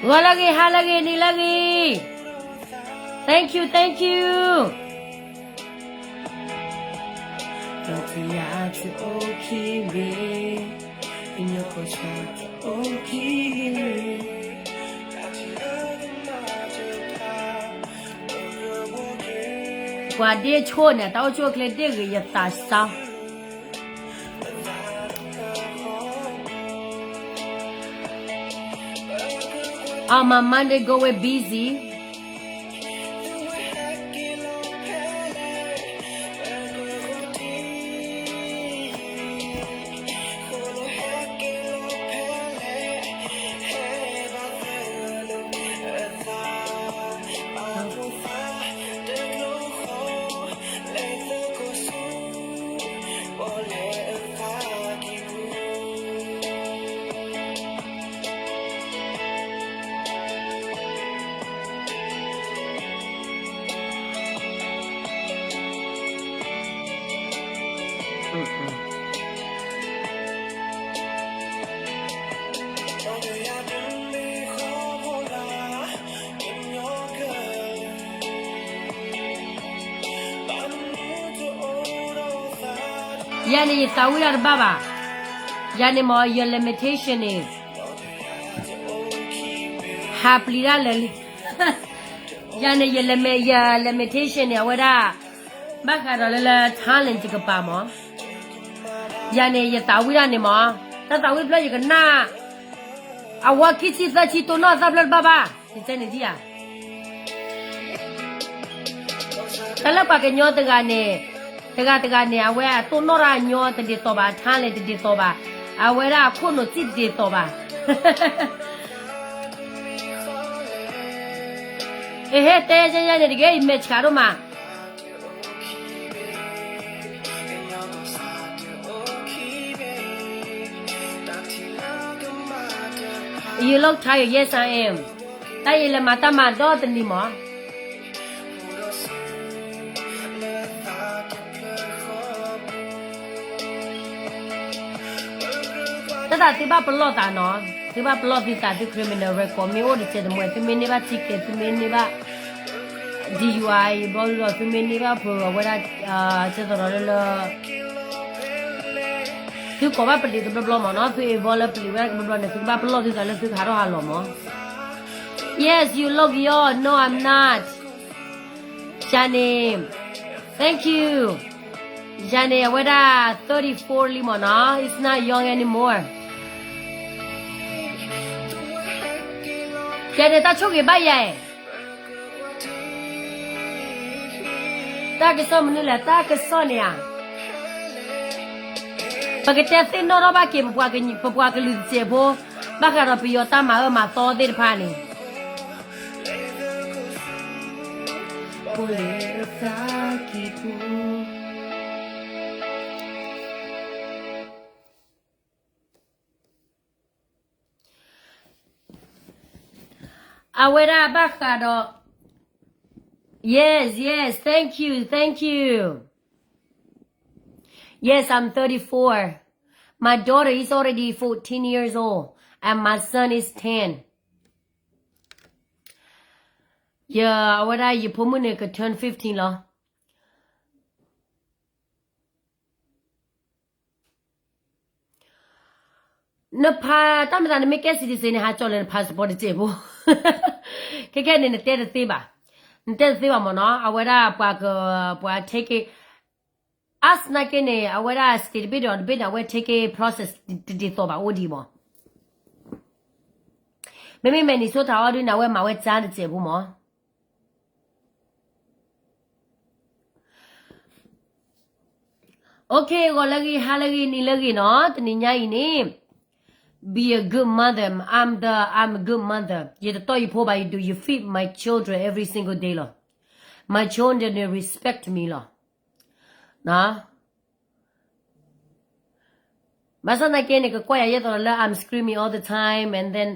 ဂီၤလၢအဂ့ၤ, ဟါလၢအဂ့ၤ, နံၤလၢအဂ့ၤ. Thank you, thank you. ပှၤဒ့ဆိန့ၣ် တၢ်အိၣ်ဆူၣ်အိၣ်ချ့ဒ့ၣ်ဂ့ၤယသးစၢ် On my Monday going busy. ယၤန့ၣ်ယသးဝံၣ်ဒၣ်တဘၣ်ဘၣ်. ယၤန့ၣ်မ့ၢ်ယ limitation န့ၣ် ဟးပျံၤဒၣ်လၢာ်လံ. ယၤန့ၣ်ယ limitation န့ၣ် အဝဲဒၣ် ဘၣ်ဃးဒီးလၢလၢ talent တကပၤမး. ယၤန့ၣ်ယသးဝံၣ်ဒၣ်န့ၣ်မး, တၢ်သးဝံၣ်တဖျၢၣ်ယကနၣ် အဝဲခံဆံသၢဆံတိၢ်နီၣ်အသၣ်ဖျၢၣ်တဘၣ်ဘၣ်. ယတဲန့ၣ်ဒ်ယၤ တၢ်လၢပှၤကညီတဂၤန့ၣ်, တဂၤတဂၤန့ၣ် အဝဲအတိၢ်နီၣ်တၢ်အညီတဒ်သိးဘၣ်, talent တဒ်သိးဘၣ်, အဝဲဒၣ်အခိၣ်နူာ်စံၣ်တဒ်သိးဘၣ်. အဟဲတဲယဲယဲန့ၣ်တက့ၢ်, ယမဲာ်ဆှးဒိၣ်မး. You look tired, yes I am. တၢ်အံၤလဲၤမၤတၢ်မၤဒီတနံၤမး. တၢ်သးသုဘၣ်ပလီၢ်သးနီၤ, သုဘၣ်ပလီၢ်သုသးသု criminal record မ့ၢ်အိၣ်တစဲးတမှဲၤ, သုမ့ၢ်န့ၢ်ဘၣ် ticket, သုမ့ၢ်န့ၢ်ဘၣ် DUI ဘျီဒီး သုမ့ၢ်န့ၢ်ဘၣ်ဖုးအဝဲဒၣ် ကဲသိးဒီးလၢလၢ သုကိးဘၣ်ပလံးတဘျီဘျီမးနီၤ, သု involve လၢပလံးဝဲဒၣ်တဘျီဘျီန့ၣ် သုကဘၣ်ပလီၢ်သုသးလၢသုကဟးထီၣ်ဟးလီၤမး. Yes, you look young. No, I'm not. ယၤန့ၣ်, thank you. ယၤန့ၣ် အဝဲဒၣ် thirty-four လံမးနီၤ, it's not young anymore. ယၤန့ၣ် တၢ်ဆိၣ်ဂ့ၤဘၣ်ယၤ, တၢ်ကစီၣ်မနုၤလဲၣ်, တၢ်ကစီၣ်န့ၣ်ဧါ. ပကတဲသ့ၣ်နီၣ်ထီၣ်ဘၣ်က့ၤ ပပှၤကလုာ်တစဲးဖိ, ဘၣ်ဃးဒီးပယီၤတၢ်မၤအၢမၤသီသ့ၣ်တဖၣ်န့ၣ် အဝဲဒၣ်ဘၣ်ဃးဒီး, yes, yes, thank you, thank you. Yes, I'm thirty-four. My daughter is already fourteen years old, and my son is ten. ယ, အဝဲဒၣ်ယဖိမုၣ်န့ၣ်က turn fifteen လီၤ. နဖးတၢ်မတၤ နမ့ၢ်ကဲ citizen န့ၣ် ဟးကၠီၣ်လၢန passport တစဲးဖိ, ခဲခဲန့ၣ် နတဲတသ့ဘၣ်, နတဲတသ့ဘၣ်မ့ၢ်နီၤ, အဝဲဒၣ်ပှၤက, ပှၤ take it, အါစနာ်က့န့ၣ် အဝဲဒၣ် state တဘ့ၣ်ဒီးတဘ့ၣ်န့ၣ် အဝဲ take it process တဒ်သိးဘၣ်အိၣ်ဒံးမး, မ့မ့ၢ် Minnesota အီၤဒုန့ၣ် အဝဲမၤဝဲကၠါတစဲးဖိမး. Okay, ဂီၤလၢအဂ့ၤ, ဟါလၢအဂ့ၤ, နံၤလၢအဂ့ၤနီၤ, တနံၤညါအံၤန့ၣ် be a good mother, I'm the, I'm a good mother, ယတတီၢ်ယဖိဘၣ်, ယ do, you feed my children every single day လီၤ, my children they respect me လီၤ. But sometimes ကဲန့ၣ် ကကွၢ်ယၤယဲသိးလၢ I'm screaming all the time, and then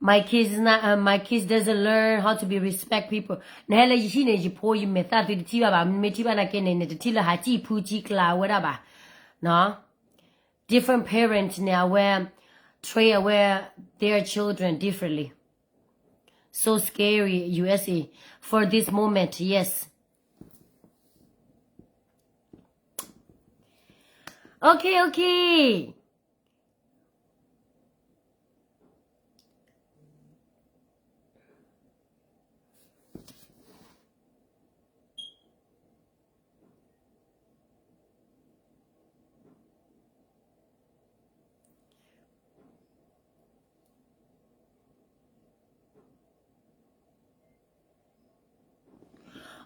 my kids is not, uh, my kids doesn't learn how to be respect people. နဟဲလၢယဟံၣ်န့ၣ် ယဖိယမဲာ်သၣ် သုတထံၣ်ဘၣ်ဘၣ်, မ့ၢ်ထံၣ်ဘၣ်နာ်က့န့ၣ် နတထံၣ်လၢဟးစံၣ်ဖုစံၣ်ကျါဝဲဒၣ်ဘၣ်. Different parent န့ၣ် အဝဲ train အဝဲ their children differently. So scary, U S A, for this moment, yes. Okay, okay.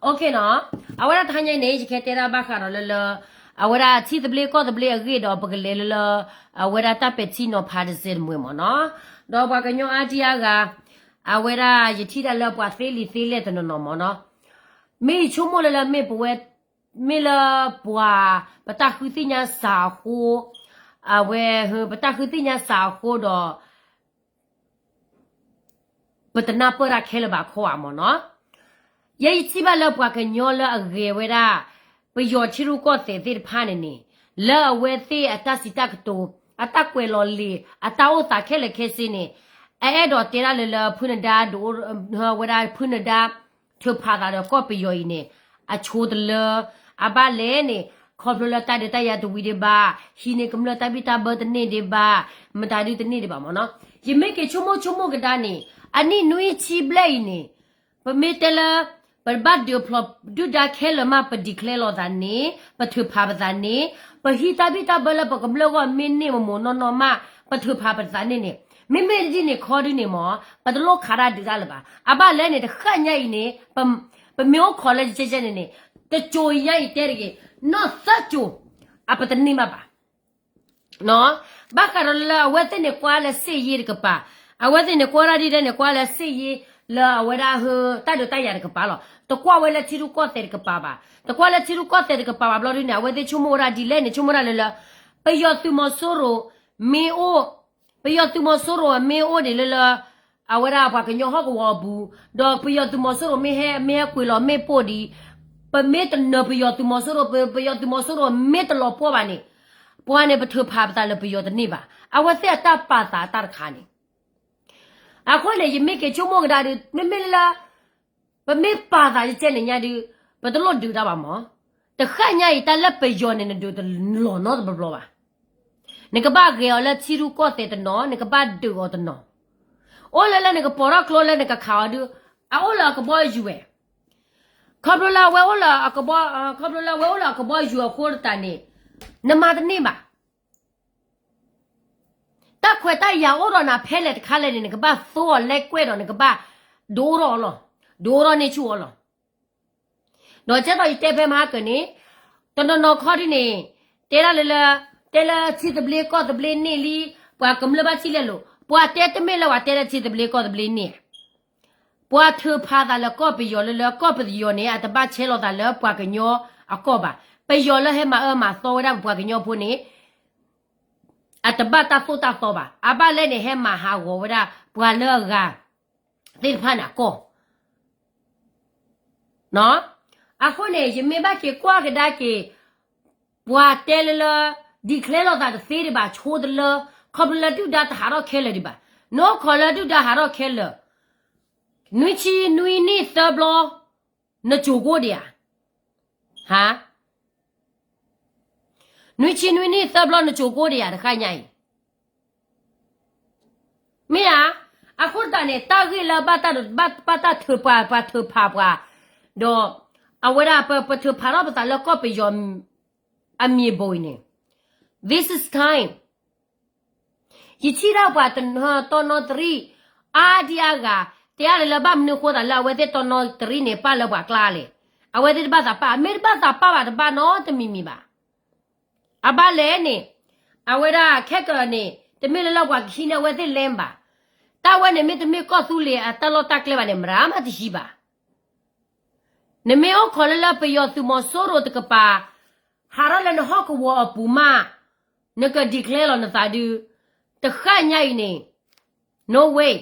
Okay နီၤ, အဝဲဒၣ်တဟါညါအံၤန့ၣ် ယကဟဲတဲဒၣ်ဘၣ်ဃးဒီးလၢလၢ အဝဲဒၣ်ထံသဘျ့ကီၢ်သဘျ့အဂ့ၢ်ဒီး ပကလဲၤလၢလၢ အဝဲဒၣ်တၢ်ပဲာ်ထံနီၤဖးတစဲးတမှဲၤမ့ၢ်နီၤ, ဒီးပှၤကညီအါဒံအါဂၤ အဝဲဒၣ်ယထံၣ်ဒၣ်လၢပှၤသ့လံာ်သ့လဲၢ်တနီၤနီၤမ့ၢ်နီၤ, မ့ၢ်ယဆိကမိၣ်လၢလၢမ့ၢ်ပဝဲ မ့ၢ်လၢပှၤ ပတၢ်ဃုသ့ၣ်ညါစှၤအဃိ, အဝဲ ပတၢ်ဃုသ့ၣ်ညါစှၤအဃိဒီး ပတနၢ်ပၢၢ်တၢ်ခဲလၢာ်ဘၣ်ခီဧါမ့ၢ်နီၤ. ယဲယထံၣ်ဘၣ်လၢပှၤကညီလၢအဂဲၤဝဲဒၣ် ပယီၤထံရူၢ်ကီၢ်သဲးသ့ၣ်တဖၣ်န့ၣ်န့ၣ် လၢအဝဲသ့ၣ်အတၢ်စံးတၢ်ကတိၤ အတၢ်ကွဲးလီၤလံာ် အတၢ်အိၣ်သးခဲလၢာ်ခဲဆ့န့ၣ် အအဲၣ်ဒိးတဲဒၣ်လၢလၢဖုနဒါဒိး ဝဲဒၣ်ဖုနဒါ ထုးဖးသးဒီးကီၢ်ပယီၤအံၤန့ၣ် အဆိတလၢ အဘၣ်လဲၣ်န့ၣ် ခီဖျိလၢတၢ်ဒုးတၢ်ယၤတဝံၤဒံးဘၣ်, ဟံးန့ၢ်ကမျၢၢ်တၢ်ဘံၣ်တၢ်ဘၢတန့ၢ်ဒံးဘၣ်, မတၤဒုတန့ၢ်ဒံးဘၣ်မ့ၢ်နီၤ. ယမ့ၢ်က့ၤဆိကမိၣ်ဆိကမိၣ်ကဒါန့ၣ် အနံၣ်နွံဆံဘျဲၣ်အံၤန့ၣ် ပမ့ၢ်တဲလၢ ပဘၣ်ဒုးဖျိးဒုၣ်ဒါခဲလၢာ်မး ပ declare လီၤသးန့ၣ် ပထုးဖးပသးန့ၣ် ပဟံးတၢ်ဘံၣ်တၢ်ဘၢလၢပကမျၢၢ်ဂီၢ်မ့ၢ်န့ၢ်မ့ၢ်မ့ၢ်နီၢ်နီၢ်မး ပထုးဖးပသးန့ၣ်န့ၣ် မ့မ့ၢ်ဒ်န့ၣ်ခီဒုန့ၣ်မ့ၢ် ပတလိၣ်ခးတၢ်ဒုးတၢ်လၢၤဘၣ်. အဘၣ်လဲၣ်န့ၣ် တဃၣ်ညါအံၤန့ၣ် ပမ့ၢ်အိၣ်ခိးလၢကဲကဲန့ၣ်န့ၣ် တစိၤအံၤညါအံၤတဲတဂ့ၤ နီၢ်သၢစိၤ အပတန့ၢ်ဘၣ်ဘၣ် ဘၣ်ဃးဒီးလၢအဝဲသ့ၣ်န့ၣ်ကွၢ်လၢ စစ်ရေး တကပၤ, အဝဲသ့ၣ်န့ၣ်ကွၢ်ဒၣ်ဒ်လဲၣ်န့ၣ် ကွၢ်လၢ စစ်ရေး လၢအဝဲဒၣ်ဟၢ တၢ်ဒုးတၢ်ယၤတကပၤလီၤ. တကွၢ်ဝဲလၢထံရူၢ်ကီၢ်သဲးတကပၤဘၣ်. တကွၢ်လၢထံရူၢ်ကီၢ်သဲးတကပၤဘၣ်ဘျီဒ်န့ၣ် အဝဲသ့ၣ်ဆိကမိၣ်ဝဲဒၣ်ဒ်လဲၣ်န့ၣ် ဆိကမိၣ်ဒၣ်လၢလၢ ပယီၤသုးမီၤစိရိၤ မ့ၢ်အိၣ် ပယီၤသုးမီၤစိရိၤမ့ၢ်အိၣ်ဒံးလၢလၢ အဝဲဒၣ်ပှၤကညီဟီၣ်ကဝီၤအပူၤ, ဒီးပယီၤသုးမီၤစိရိၤမ့ၢ်ဟဲ မ့ၢ်ဟဲကွံာ်လီၤမ့ၣ်ပိၢ်ဒံး, ပမ့ၢ်တနၢၤပယီၤသုးမီၤစိရိၤ ပ ပယီၤသုးမီၤစိရိၤမ့ၢ်တလီၤပှီၢ်ဘၣ်န့ၣ်, ပှၤန့ၣ်ပထုးဖးပသးလၢပယီၤတန့ၢ်ဘၣ်. အဝဲသ့ၣ်အတၢ်ပာ်သးအတၢ်တခါန့ၣ် အဃိန့ၣ် ယမ့ၢ်က့ၤဆိကမိၣ်ကဒါဒုး မ့မ့ၢ်လၢ ပမ့ၢ်ပာ်သးယကဲန့ၣ်ညါဒုး ပတလိၣ်ဒုးတၢ်ဘၣ်မး. တဃၣ်ညါအံၤ တၢ်လၢပယီၤန့ၣ် နဒုးတလီၤနီတဘျီဘၣ်. နကဘၣ်ဂဲၤအီၤလၢထံရူၢ်ကီၢ်သဲးတနီၤ နကဘၣ်ဒုးအီၤတနီၤ, အိၣ်လၢလၢနကပိာ်ထီၣ်ကျိလၢနကခးအီၤဒုး အအိၣ်လၢအကဘီယူၤဝဲ ခီဖျိလၢအဝဲအိၣ်လၢအကဘီ ခီဖျိလၢအဝဲအိၣ်လၢအကဘီယူၤအဃိတးန့ၣ် နမၤတန့ၢ်ဘၣ်. တၢ်ခွဲးတၢ်ယာ်အိၣ်ဒီးနၤဖဲလဲၣ်တခါလဲၣ်န့ၣ် နကဘၣ်သိအီၤလဲကွဲၢ်ဒီး နကဘၣ်ဒိၣ်ထီၣ်အီၤလီၤ, ဒိၣ်ထီၣ်န့ၢ်ဆူၣ်အီၤလီၤ. ဒီးကဲသိးယတဲဖဲမဟါကၢန့ၣ် တနီၤနီၤခီဒ်န့ၣ် တဲဒၣ်လၢလၢ တဲလၢထံသဘျ့ကီၢ်သဘျ့န့ၢ်လံ, ပှၤကမျၢၢ်ဘၣ်ထံၣ်လဲၣ်လိၤ, ပှၤတဲတမ့ၢ်လၢပှၤတဲလၢထံသဘျ့ကီၢ်သဘျ့န့ၢ် ပှၤထုးဖးသးလၢကီၢ်ပယီၤလၢလၢ ကီၢ်ပယီၤန့ၣ် အတဘၣ်ဆဲးလီၤသးလၢပှၤကညီအကီၢ်ဘၣ်. ပယီၤလၢဟဲမၤအၢမၤသီဝဲဒၣ်ပပှၤကညီဖိန့ၣ် အတဘၣ်တၢ်သိၣ်တၢ်သီဘၣ်. အဘၣ်လဲၣ်န့ၣ် ဟဲမၤဟးဂီၤဝဲဒၣ်ပှၤလၢအဂၤသ့ၣ်တဖၣ်န့ၣ်အကီၢ် အဃိန့ၣ် ယမ့ၢ်ဘၣ်က့ၤကွၢ်ကဒါက့ၤ ပှၤတဲလၢလၢ declare လီၤသးတသ့ဒံးဘၣ် ဆိတလၢ ခီဖျိလၢဒုၣ်ဒါတဟးထီၣ်ခဲလၢာ်ဒံးဘၣ်. နအိၣ်ခိးလၢဒုၣ်ဒါဟးထီၣ်ခဲလၢာ် နွံဆံနွံနံၣ်သၢဘျီ နကိၤကိၣ်ဒံးဧါ. ဟါ နွံဆံနွံနံၣ်သၢဘျီ နကိၤကိၣ်ဒံးဧါ တဃၣ်ညါအံၤ မ့ၢ်ဧါ. အဃိသတးန့ၣ် တၢ်ဂ့ၢ်လၢဘၣ်တၢ်ထုးပှၤ ပှၤထုးဖးပှၤ ဒီး အဝဲဒၣ်ပထုးဖးထီၣ်ပသးလၢကီၢ်ပယီၤအမံၤဘိအံၤန့ၣ် this is time ယထံၣ်ဒၣ်ပှၤတီနီသရံၣ် အါဒံအါဂၤ တဲအါလၢလၢဘၣ်မနုၤဃိသးလၢအဝဲသ့ၣ်တီနီသရံၣ်န့ၣ် ပာ်လၢပှၤကျါလဲၣ်. အဝဲသ့ၣ်တဘၣ်သးပာ် မ့ၢ်တဘၣ်သးပာ်ဘၣ်တဘၣ်နီတမံၤမံၤဘၣ်. အဘၣ်လဲၣ်န့ၣ် အဝဲဒၣ်ခဲကၢန့ၣ် တမ့ၢ်လၢလၢပှၤကဟံးန့ၢ်အဝဲသ့ၣ်လဲၣ်ဘၣ်. တၢ်ဝဲန့ၣ် မ့တမ့ၢ်ကီၢ်သူလ့ၤအတၢ်လီၢ်တၢ်ကျဲဘၣ်န့ၣ် မတၤမးတဟံးဘၣ်. နမ့ၢ်အိၣ်ခိးလၢလၢပယီၤသုးမီၤစိရိၤတကပၤ ဟးထီၣ်လၢနဟီၣ်ကဝီၤအပူၤမး နက declare လီၤနသးဒုး တဃၣ်ညါအံၤန့ၣ် no way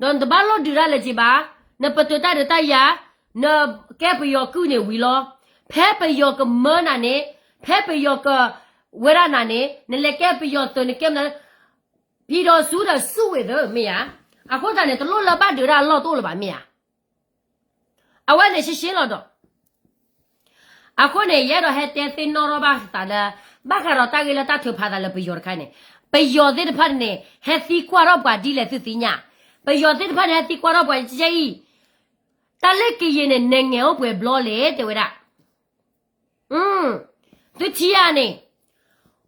ဒီးနတဘၣ်လိၣ်ဒုးတၢ်လၢၤက့ၤဘၣ်. နပတုာ်တၢ်ဒုးတၢ်ယၤ နကဲပယီၤကုၢ်န့ၣ်ဝံၤလီၤ. ဖဲပယီၤကမၢနၤန့ၣ် ဖဲပယီၤကဝဲဒၣ်နၤန့ၣ် နလဲၤကဲပယီၤသုး နကဲမနုၤ ပြည်တော်စုဒီးစုဝေးသ့ မ့ၢ်ဧါ. အဃိသတးန့ၣ် တလိၣ်လၢဘၣ်ဒုးတၢ်အလီၢ်တအိၣ်လၢၤဘၣ်မ့ၢ်ဧါ. အဝဲန့ၣ်ရှဲရှဲလီၤဒီး အဃိန့ၣ် ယအဲၣ်ဒိးဟဲတဲသ့ၣ်နီၣ်ထီၣ်ဘၣ်သးလၢ ဘၣ်ဃးဒီးတၢ်ဂ့ၢ်လၢတၢ်ထုးဖးသးလၢပယီၤတခါန့ၣ်, ပယီၤသ့ၣ်တဖၣ်န့ၣ် ဟဲသံကွၢ်ထီၣ်ပှၤဒ်လဲၣ်သုသ့ၣ်ညါ, ပယီၤသ့ၣ်တဖၣ်န့ၣ် ဟဲသံကွၢ်ထီၣ်ပှၤကဲအံၤ, တၢ်လၢကယဲၢ်န့ၣ် နဲၣ်ငဲၤအိၣ်ပှဲၤဘျီလဲၣ် တဲဝဲဒၣ်. သုထံၣ်ဧါန့ၣ်,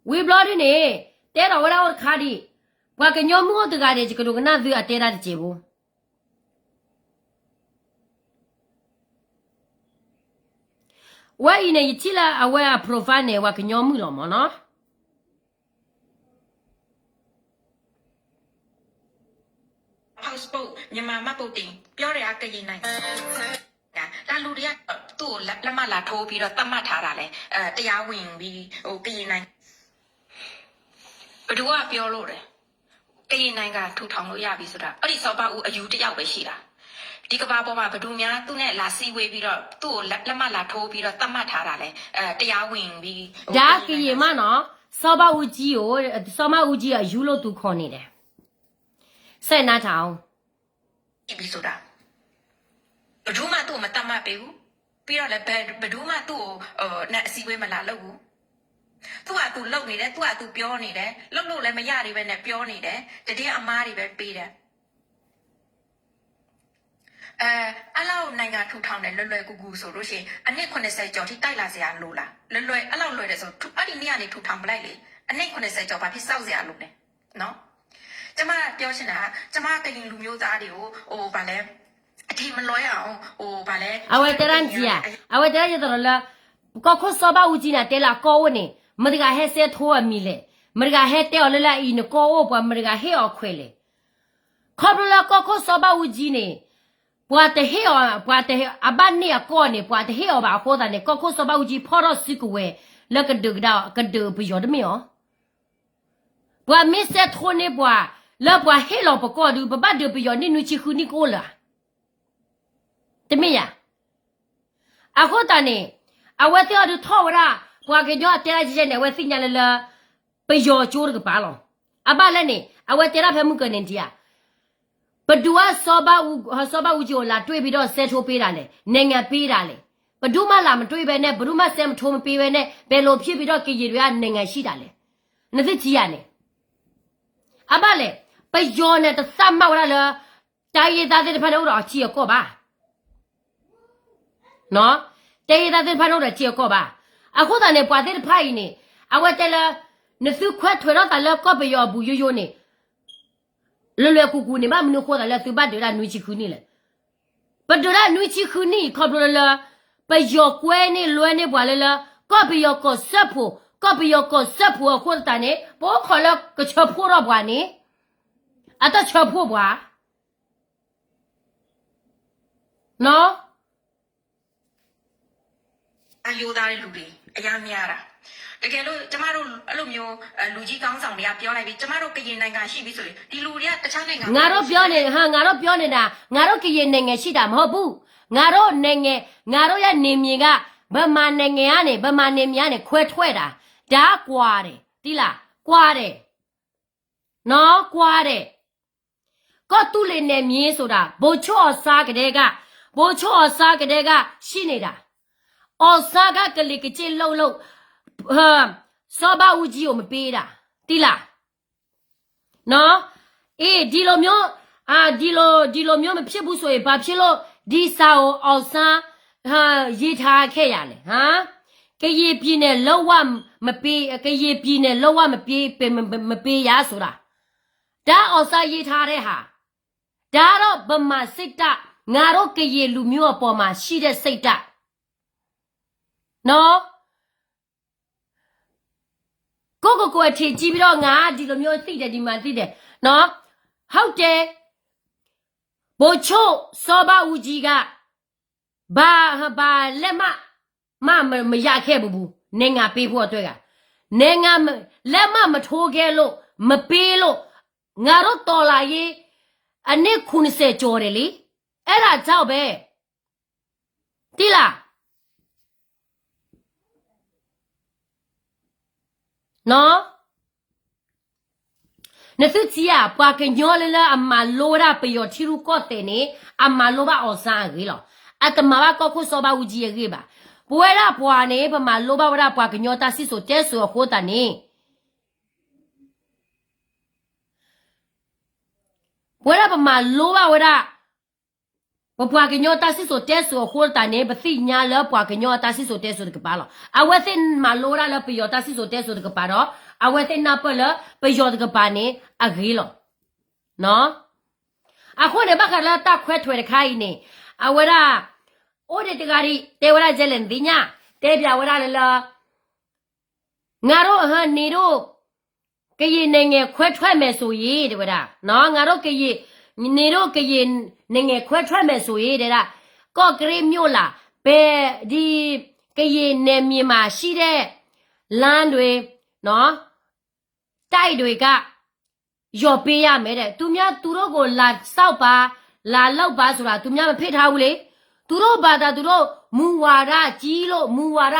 ဝံၤဘျီဒ်န့ၣ် တဲထီၣ်ဝဲဒၣ်အိၣ်တခါဒံး, ပှၤကညီမုၣ်အိၣ်တဂၤန့ၣ် ယကဒိကနၣ်သုအတဲဒၣ်တစဲးဖိ ဝဲအံၤန့ၣ် ယထံၣ်လၢအဝဲအ profile န့ၣ် ပှၤကညီမုၣ်လီၤမ့ၢ်နီၤ. ဘယ်သူကပြောလို့လဲ ကရင်နိုင်ငံထူထောင်လို့ရပြီဆိုတာ အုပ်ချုပ်ရေးနိုင်ငံဆိုတာ အုပ်ချုပ်ရေးနိုင်ငံ ဒီကဘၣ်ပေါ်မှာ ဘယ်သူများသူ့နဲ့လာစည်းဝေးပြီးတော့ သူ့ကိုလက်မှတ်လာထိုးပြီးတော့ သတ်မှတ်ထားတာလဲ တရားဝင်ပြီး ဒါကရင်မ့ၢ်နီၤ, စီၤဘၣ်အူကၠံ, စီၤဘၣ်အူကၠံအယူၤလိာ်သူခိးန့ၣ်ဒီး စဲးနါထးအီၤ ဘယ်သူမှသူ့ကိုမသတ်မှတ်ပေးဘူး, ပြီးတော့လည်း ဘယ်သူမှသူ့ကို နဲ့အစည်းအဝေးမလာလုပ်ဘူး, သူ့ဟာသူလုပ်နေတယ်, သူ့ဟာသူပြောနေတယ်, လုပ်လို့လည်းမရသေးပဲနဲ့ပြောနေတယ်, သတင်းအမှားတွေပဲပေးတယ်. အဲ အဲ့လောက်နိုင်ငံထူထောင်တယ် လွယ်လွယ်ကူကူဆိုလို့ရှိရင် အနှစ်ခုနှစ်ဆယ်ကျော်ထိတိုက်လာစရာလိုလား လွယ်လွယ် အဲ့လောက်လွယ်တယ်ဆို အဲ့ဒီနေ့ကနေထူထောင်ပလိုက်လေ အနှစ်ခုနှစ်ဆယ်ကျော်ဘာဖြစ်စောင့်စရာလိုလဲနော် ကျမပြောချင်တာက ကျမကရင်လူမျိုးသားတွေကိုဟိုဗာလဲ အထင်မလွဲအောင်ဟိုဗာလဲ အဝဲတဲဒၣ်နၤ အဝဲတဲဒၣ်ယသရၣ်လၢ ကီၢ်ခိၣ်စီၤဘၣ်အူကၠံန့ၣ် တဲလၢအကီၢ်အိၣ်န့ၣ် မတၤတဂၤဟဲစဲးထိအမံၤလဲၣ်, မတၤတဂၤဟဲတဲအီၤလၢလၢအအံၤနကီၢ်အိၣ်ပှၤ မတၤတဂၤဟ့ၣ်အီၤခွဲးလဲၣ်. ခီဖျိလၢကီၢ်ခိၣ်စီၤဘၣ်အူကၠံန့ၣ် ပှၤတဟ့ၣ်အီၤ ပှၤတဟ့ၣ် အဘၣ်န့ၢ်အကီၢ်န့ၣ် ပှၤတဟ့ၣ်အီၤဘၣ်အဃိသတးန့ၣ် ကီၢ်ခိၣ်စီၤဘၣ်အူကၠံဖီၣ်ထီၣ်စုကဝဲၤလၢကဒုးကဒါ ကဒုးပယီၤတမ့ၢ်အီၤ. ပှၤမ့ၢ်စဲးထိန့ၢ်ပှၤ လၢပှၤဟ့ၣ်လီၤပကီၢ်ဒုး ပဘၣ်ဒုးပယီၤန့ၢ်နွံဆံဃုနံၣ်ကအိၣ်လၢၤဧါ. တမ့ၢ်ဧါ. အဃိသတးန့ၣ် အဝဲသ့ၣ်အီၤဒုးထီၣ်ဝဲဒၣ် ပှၤကညီအတဲဒၣ်ကဲကဲန့ၣ် အဝဲသ့ၣ်ညါလၢလၢ ပယီၤကၠိတကပၤလီၤ. အဘၣ်လဲၣ်န့ၣ် အဝဲတဲဒၣ်ဖဲမုၢ်ကၢၤန့ၣ်ဒံးဧါ ဘယ်သူက စီၤဘၣ်အူကၠံကို လာတွေ့ပြီးတော့ ဆဲးထိုးပေးတာလဲ, နိုင်ငံပေးတာလဲ. ဘယ်သူမှလာမတွေ့ဘဲနဲ့ ဘယ်သူမှ ဆဲးမထိုးမပေးဘဲနဲ့ ဘယ်လိုဖြစ်ပြီးတော့ ကရင်တွေက နိုင်ငံရှိတာလဲ. နသုထံၣ်ဧါန့ၣ် အဘၣ်လဲၣ်, ပယီၤန့ၣ် တသတ်မှတ်ဝဲဒၣ်လၢ တိုင်းရင်းသားသ့ၣ်တဖၣ်န့ၣ် အိၣ်ဒီးအထံအကီၢ်ဘၣ်. တိုင်းရင်းသားသ့ၣ်တဖၣ်န့ၣ် အိၣ်ဒီးအထံအကီၢ်ဘၣ်. အဃိသတးန့ၣ် ပှၤသ့ၣ်တဖၣ်အံၤန့ၣ် အဝဲတဲလၢ နသုခွဲးထွဲးထီၣ်သးလၢကီၢ်ပယီၤအပူၤယိယိန့ၣ် လွယ်လွယ်ကူကူန့ၣ် ဘၣ်မနုၤအဃိသတးလၢသုဘၣ်ဒုးဒၣ်နွံဆံဃုနံၣ်လဲၣ်. ပဒုးဒၣ်နွံဆံဃုနံၣ်အံၤ ခီဖျိလၢလၢ ပယီၤကွဲန့ၢ်လွဲန့ၢ်ပှၤလၢလၢ ကီၢ်ပယီၤကီၢ်စၢဖှိၣ်, ကီၢ်ပယီၤကီၢ်စၢဖှိၣ်အဃိသတးန့ၣ် ပအိၣ်ခိးလၢကဆၢဖှိၣ်ထီၣ်ပှၤန့ၣ် အတၢ်ဆၢဖှိၣ်ပှၤ နီၢ် အယိုးသားတဲ့လူတွေ အရမ်းများတာ။ တကယ်လို့ ကျမတို့ အဲ့လိုမျိုး အဲ လူကြီးခေါင်းဆောင်တွေက ပြောလိုက်ပြီး ကျမတို့ ကရင်နိုင်ငံရှိပြီဆိုရင် ဒီလူတွေက တခြားနိုင်ငံကို ငါတို့ပြောနေ ဟာ ငါတို့ပြောနေတာ ငါတို့ကရင်နိုင်ငံရှိတာမဟုတ်ဘူး ငါတို့နိုင်ငံ ငါတို့ရဲ့နယ်မြေက ဗမာနိုင်ငံကနေ ဗမာနယ်မြေကနေ ခွဲထွက်တာ ဒါကွာတယ် သိလား ကွာတယ် နော် ကွာတယ် ကီၢ်သူလ့ၤနယ်မြေဆိုတာ ဗိုလ်ချုပ်အောင်ဆန်းကတည်းက ဗိုလ်ချုပ်အောင်ဆန်းကတည်းက ရှိနေတာ အောင်ဆန်းက ကလီကလီလုပ်လို့ ဟို စီၤဘးအူကၠံကို မပေးတာ သိလား နော် အေး ဒီလိုမျိုး အာ ဒီလို ဒီလိုမျိုးမဖြစ်ဘူးဆိုရင် ဘာဖြစ်လို့ ဒီစာကို အောင်ဆန်း ဟာ ရေးထားခဲ့ရလဲ ဟာ ကရင်ပြည်နယ် လုံးဝမပေး ကရင်ပြည်နယ် လုံးဝမပေး မ မ မပေးရဆိုတာ ဒါ အောင်ဆန်း ရေးထားတဲ့ဟာ ဒါတော့ ဗမာစစ်တပ် ငါတို့ကရင်လူမျိုးအပေါ်မှာရှိတဲ့ စိတ်ဓာတ် နော် ကိုယ့်ကိုယ်ကိုယ်အထင်ကြီးပြီးတော့ ငါဒီလိုမျိုးသိတယ် ဒီမှာသိတယ် နော် ဟုတ်တယ် ဗိုလ်ချုပ်စောဘဦးကြီးက ဘာ ဘာလက်မှတ်မှ မ မရခဲ့ဘူး နိုင်ငံပေးဖို့အတွက်က နိုင်ငံမ လက်မှတ်မထိုးခဲ့လို့ မပေးလို့ ငါတို့တော်လှန်ရေး အနှစ်ခုနှစ်ဆယ်ကျော်တယ်လေ အဲ့ဒါကြောင့်ပဲ သိလား နော် နသုထံၣ်ဧါ, ပှၤကညီလၢလၢအမၤလိဝဲဒၣ်ပယီၤထံရူၢ်ကီၢ်သဲးန့ၣ် အမၤလိဘၣ်အီၤစၢ်အဂ့ၢ်လီၤ. အတမၤဘၣ်ကီၢ်ခိၣ်စီၤဘးအူကၠံအဂ့ၢ်ဘၣ်. ပဝဲဒၣ်ပှၤန့ၣ် ပမၤလိဘၣ်ဝဲဒၣ်ပှၤကညီတၢ်စံၣ်စိၤတဲစိၤအဃိသတးန့ၣ် ပဝဲဒၣ်ပမၤလိဘၣ်ဝဲဒၣ် ပပှၤကညီတၢ်စံၣ်စိၤတဲစိၤအဃိသတးန့ၣ် ပသ့ၣ်ညါလၢပှၤကညီအတၢ်စံၣ်စိၤတဲစိၤတကပၤလီၤ. အဝဲသ့ၣ်မၤလိဝဲဒၣ်လၢပယီၤတၢ်စံၣ်စိၤတဲစိၤတကပၤဒီး အဝဲသ့ၣ်နၢ်ပၢၢ်လၢပယီၤတကပၤန့ၣ် အဂ့ၤလီၤ. အဃိန့ၣ် ဘၣ်ဃးလၢတၢ်ခွဲးထွဲးတခါအံၤန့ၣ် အဝဲဒၣ် အိၣ်ဒံးတဂၤဒံး တဲဝဲဒၣ်ယဲလဲၣ်နသ့ၣ်ညါ, တဲပၠးဝဲဒၣ်လၢလၢ ငါတို့ ဟ နေတို့ ကရင်နိုင်ငံခွဲထွက်မယ်ဆိုရင် တဲဝဲဒၣ်, ငါတို့ ကရင် နေတို့ ကရင်နိုင်ငံခွဲထွက်မယ်ဆိုရင် တဲဒၣ်, ကော့ကရိတ်မြို့ လား, ပဲ ဒီ ကရင်နယ်မြေမှာရှိတဲ့ လမ်းတွေ နော်, တိုက်တွေက ရောပေးရမယ်တဲ့. သူများ သူတို့ကို လာဆောက်ပါ, လာလုပ်ပါဆိုတာ သူများ မဖစ်ထားဘူးလေ. သူတို့ဘာသာ သူတို့ မူဝါဒကြီးလို့ မူဝါဒ